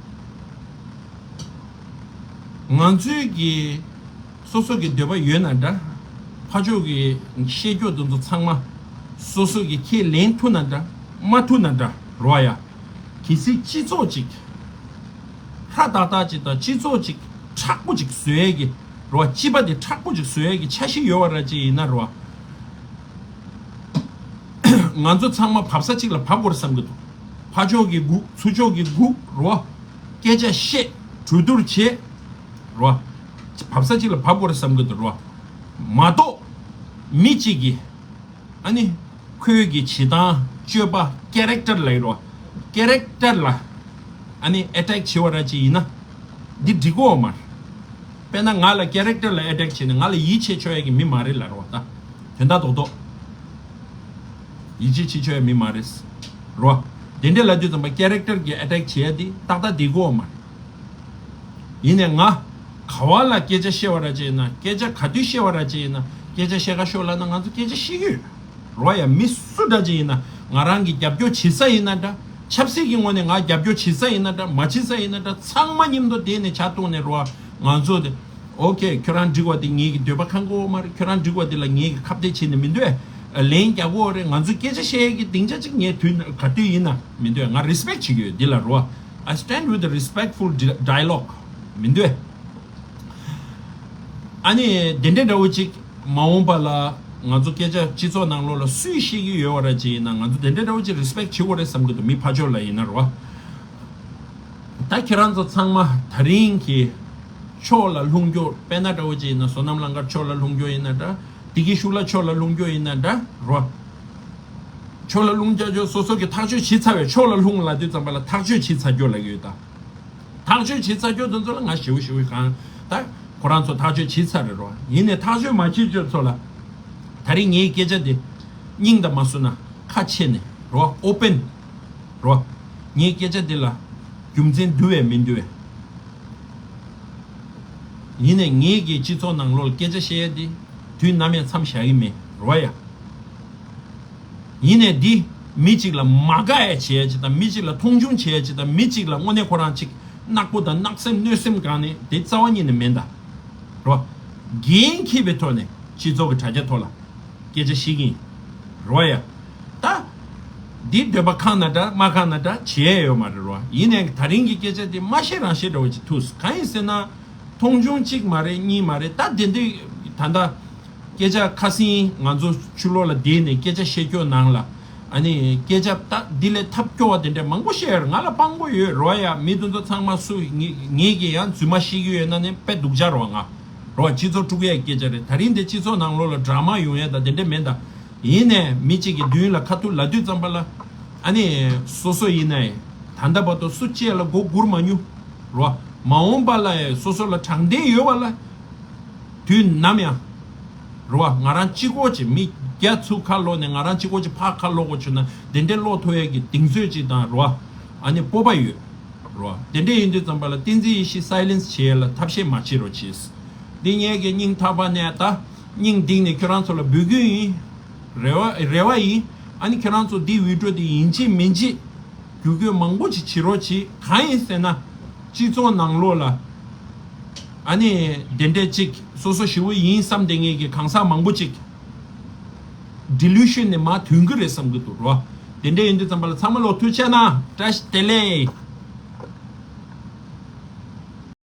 ང་ཚོའི་གི་སོ་སོ་གི་འདོད་པ་ཡོད་ན་འདྲ། ཕར་ཕྱོགས་ཀྱི་བཤད་རྒྱུ་དེ་ཚོ་ཚང་མ་སོ་སོ་གི་ཁས་ལེན་ཐུབ་ན་འདྲ། མ་ཐུབ་ན་འདྲ་རོ་ཡ། གལ་སྲིད་སྤྱི་ཚོགས་ཅིག་ཧྲ་ཏག་ཏག་ཅིག་དང་། སྤྱི་ཚོགས་ཅིག་མཁྲེགས་པོ་ཅིག་བཟོ་ཡས་ཀྱི་རོ། སྤྱི་པ་དེ་མཁྲེགས་པོ་ཅིག་བཟོ་ཡས་ཀྱི་འཆར་གཞི་ཡོད་པ་ར་ཅིག་ཡིན་ན་རོ། ང་ཚོ་ཚང་མ་བབས་ས་གཅིག་ལ་བབས་དགོས་རེད་བསམ་གྱི་འདུག་ཕར་ཕྱོགས་ཀྱི་སྒུག་ཚུར་ཕྱོགས་ཀྱི་སྒུག་རོ། སྐད་ཆ་བཤད། གྲོས་བསྡུར་བྱེད་རོ། བབས་ས་གཅིག་ལ་བབས་དགོས་རེད་བསམ་གྱི་འདུག་རོ། མ་གཏོགས་མི་གཅིག་གིས་ཨ་ནི་ཁོའི་གི་བྱེད་སྟངས་སྤྱོད་པ་ཀེ་རེག་ཊར་ལབ་ཡོད་རོ། ཀེ་རེག་ཊར་ལ་ཨ་ནི་ཨེ་ཊེག་བྱེད་པ་ར་ཅིག་ཡིན་ན་འདི་འགྲིག་གོ་མ་རེད། དཔེར་ན་ང་ལ་ཀེ་རེག་ཊར་ལ་ཨེ་ཊེག་བྱས་ནས་ང་ལ་ཡིད་ཆེས་ཆོག་ཡ་གི་མི་མ་རེད་ལབ་རོ། ད་དོན་དག་རྡོག་རྡོག་ཡིད་ཆེས་བྱེད་ཆོག་ཡ་མི་མ་རེད་རོ། དེ་འདྲ་ལབ་དུས་ཙམ་པ་ཀེ་རེག་ཊར་གྱི་ཨེ་ཊེག་བྱེད་ཡ་འདི་ཏག་ཏག་འགྲིག་གོ་མ་རེད། ཡིན་ནའི་ང་ག་བ་ལ་སྐད་ཆ་བཤད་པ་ར་ཅིག་ཡིན་ན། སྐད་ཆ་ག་དུས་བཤད་པ་ར་ཅིག་ཡིན་ན། སྐད་ཆ་བཤད་ག་ཤོག་ལབ་ན་ང་ཚོ་སྐད་ཆ་བཤད་ཀྱི་ཡོད་རོ་ཡ། མི་སུ་འདྲ་ཅིག་ཡིན་ན། ང་རང་གི་རྒྱབ་སྐྱོར་བྱེད་ས་ཡིན་ན་འདྲ། ཆབ་སྲིད་ཀྱི་ངོས་ནས་ང་རྒྱབ་སྐྱོར་བྱེད་ས་ཡིན་ན་འདྲ། མ་བྱེད་ས་ཡིན་ན་འདྲ། ཚང་མ་མཉམ་དུ་བསྡད་ནས་ཇ་བཏུང་ནས་རོ། ང་ཚོ་དེ་ཨོ་ཁེ། ཁྱོད་རང་འགྲིག་པ་དེ་ངེད་ཀྱི་འདོད་པ་ཁེངས་གོ་མ་རེད། ཁྱོད་རང་འགྲིག་པ་དེ་ལ་ངེད་ཀྱི་ཁ་གཏད་བྱེད་ནས་མི་འདོད། ལན་རྒྱག་གོ་རེད། ང་ཚོ་སྐད་ཆ་བཤད་ཡས་ཀྱི་སྡིངས་ཆ་གཅིག་ངས་དུས་ན་ག་དུས་ཡིན་ན་མི་འདོད། ང་རེ་སི་པེག་བྱེད་ཀྱི་ཡོད་འདི་ལ་རོ། I stand with the respectful di- dialogue. མི་འདོད། ཨ་ནི་དེ་འདྲ་འདྲ་བོ་ཅིག་མ་འོངས་པ་ལ་ང་ཚོ་སྐད་ཆ་སྤྱི་ཚོགས་ནང་ལོགས་ལ་སུས་བཤད་ཀྱི་ཡོད་པ་ར་ཅིག་ཡིན་ན། ང་ཚོ་དེ་འདྲ་འདྲ་བོ་ཅིག་རེ་སི་པེག་བྱེད་དགོས་རེད་བསམ་གྱི་འདུག་མི་ཕར་ཕྱོགས་ལ་ཡིན་ན་རོ། ད་ཁྱེད་རང་ཚོ་ཚང་མ་ད་རིང་གི་ཕྱོགས་ལ་ལྷུང་རྒྱུ། དཔེར་ན་འདྲ་བོ་ཅིག་ཡིན་ན་བསོད་ནམས་གླང་དཀར་ཕྱོགས་ལ་ལྷུང་རྒྱུ་ཡིན་ན་འདྲ། བདེ་སྐྱིད་ཤུགས་ལ་ཕྱོགས་ལ་ལྷུང་རྒྱུ་ཡིན་ན་འདྲ་རོ། ཕྱོགས་ལ་ལྷུང་རྒྱུ་སོ་སོ་གི་ཐག་གཅོད་བྱས་ཚར་བའི་ཕྱོགས་ལ་ལྷུང་ལབ་དུས་ཙམ་པ་ལ་ཐག་གཅོད་བྱས་ཚར་རྒྱུ་ལབ་ཀྱི་ཡོད་ད། ཐག་གཅོད་བྱས་ཚར་རྒྱུ་དེ་ཚོ་ལ་ང་ཞེ་པོ་ཞེ་པོ་གང་ད་ཁོ་རང་ཚོ་ཐག་གཅོད་བྱས་ཚར་རེད་རོ། ཡིན་ནའི་ཐག་གཅོད་མ་བྱེད་རྒྱུ་ཚོ་ལ་ད་རིང་ངའི་སྐད་ཆ་འདི་སྙིང་དང་མ་བཟོ་ན་ཁ་ཕྱེ་ནས་རོ། ཨོ་པེན་རོ། ངའི་སྐད་ཆ་འདི་ལ་རྒྱུ་མཚན་འདུག་པས་མི་འདུག་པས། ཡིན་ནའི་ངེད་ཀྱི་སྤྱི་ཚོགས་ནང་ལོགས་ལ་སྐད་ཆ་བཤད་ཡ་འདི་དུས་ནམ་ཡང་མཚམས་བཞག་གི་མེད་རོ་ཡ། ཡིན་ནའི་འདི་མི་གཅིག་ལ་མ་དགའ་ཡ་བྱེད་ཡ་ཅིག་དང་། མི་གཅིག་ལ་མཐོང་ཆུང་བྱེད་ཡ་ཅིག་དང་། མི་གཅིག་ལ་དངོས་གནས་ཁོ་རང་ཅིག་ནག་པོ་དང་གནག་སེམས་གནོད་སེམས་གང་ནས་དེ་རྩ་བ་ཉིད་ནས་མེད་ད་རོ། འགན་འཁྱེར་བའི་ཐོག་ནས་སྤྱི་ཚོགས་ཀྱི་དྲ་རྒྱ་ཐོག་ལ་སྐད་ཆ་བཤད་ཀྱི་ཡིན་རོ་ཡ། ད་འདི་འདོད་པ་ཁེངས་ན་འདྲ་མ་ཁེངས་ན་འདྲ་བྱེད་ཡ་ཡོད་མ་རེད་རོ། ཡིན་ནའི་ད་རིང་གི་སྐད་ཆ་འདི་མ་བཤད་རང་བཤད་འདྲ་བོ་ཅིག་ཐུག་གང་ཡིན་ཟེར་ན། མཐོང་ཆུང་གཅིག་མ་རེད་གཉིས་མ་རེད། ད་དེ་འདྲའི་ད་ལྟ་སྐད་ཆ་ཁ་སང་ང་ཚོ་ཕྱི་ལོགས་ལ་བསྡད་ནས་སྐད་ཆ་བཤད་རྒྱུ་ནང་ལ་ཨ་ནི་སྐད་ཆ་ད་འདི་ལས་ཐབས་སྐྱོ་བ་དེ་འདྲ་མང་པོ་བཤད་ཡོད་རེད། ང་ལ་དཔང་པོ་ཡོད་རོ་ཡ། མི་དེ་ཚོ་ཚང་མ་སུ་ངེད་ངེད་ཀྱིས་ཡང་རྫུན་མ་བཤད་ཀྱི་ཡོད་ན་ནི་དཔེ་སྡུག་ཅག་རོ། ང་རོ་སྤྱི་ཚོགས་དཀྲུག་ཡས་སྐད་ཆ་རེད། ད་རིང་དེ་སྤྱི་ཚོགས་ནང་ལོགས་ལ་ཌ་ར་མ་ཡོང་ཡས་ད་དེ་འདྲ་མེད་ད། ཡིན་ནའི་མི་གཅིག་གི་མདུན་ལ་ཁ་ཐུག་ལབ་དུས་ཙམ་པ་ལ་ཨ་ནི་སོ་སོ་ཡིན་ནའི་ད་ལྟ་བར་དུ་སུ་གཅིག་ལ་མགོ་སྒུར་མ་མྱོང་རོ། མ་འོངས་པ་ལ་ཡང་སོ་སོ་ལ་དྲང་བདེན་ཡོད་པ་ལ་དུས་ནམ་ཡང་རོ། ང་རང་གཅིག་པོ་ཅིག་མི་བརྒྱ་ཚུར་ཁ་ལོག་ནས་ང་རང་གཅིག་པོ་ཅིག་ཕར་ཁ་ལོག་དགོས་བྱུང་ན་དེ་འདྲའི་ལོག་ཐུབ་ཡས་ཀྱི་གདེང་ཚོད་ཅིག་དང་རོ། ཨ་ནི་སྤོབས་པ་ཡོད་རོ། དེ་འདྲ་ཡིན་དུས་ཙམ་པ་ལ་བསྟན་འཛིན་ཡེ་ཤེས་སའི་ལེན་སི་བྱེད་ཡས་ལ་ཐབས་ཤེས་མ་བྱེད་རོགས་གྱིས། འདི་ངེད་ཀྱི་སྙིང་ཐག་པ་ནས་ད་སྙིང་གཏིང་ནས་ཁྱོད་རང་ཚོ་ལ་འབོད་སྐུལ་ཡིན། རེ་བ་རེ་བ་ཡིན། ཨ་ནི་ཁྱོད་རང་ཚོ་འདི་བི་ཌི་ཡོ་འདི་ཡིན་གཅིག་མིན་གཅིག་བརྒྱུད་སྐུལ་མང་པོ་ཅིག་བྱེད་རོགས་གྱིས། གང་ཡིན་ཟེར་ན་སྤྱི་ཚོགས་ནང་ལོགས་ལ་ཨ་ནི་དེ་འདྲས་ཅིག་སོ་སོ་ཞེ་པོ་ཡིན་བསམ་བསྡད་མཁན་གྱི་གང་ཟག་མང་པོ་ཅིག་ཌི་ལུ་ཤན་ནས་མར་ཐོན་གྱི་རེད་བསམ་གྱི་འདུག་རོ། དེ་འདྲས་ཡིན་དུས་ཙམ་པ་ལ་ཚང་མ་ལོ་ཐུགས་རྗེ་གནང་། བཀྲ་ཤིས་བདེ་ལེགས།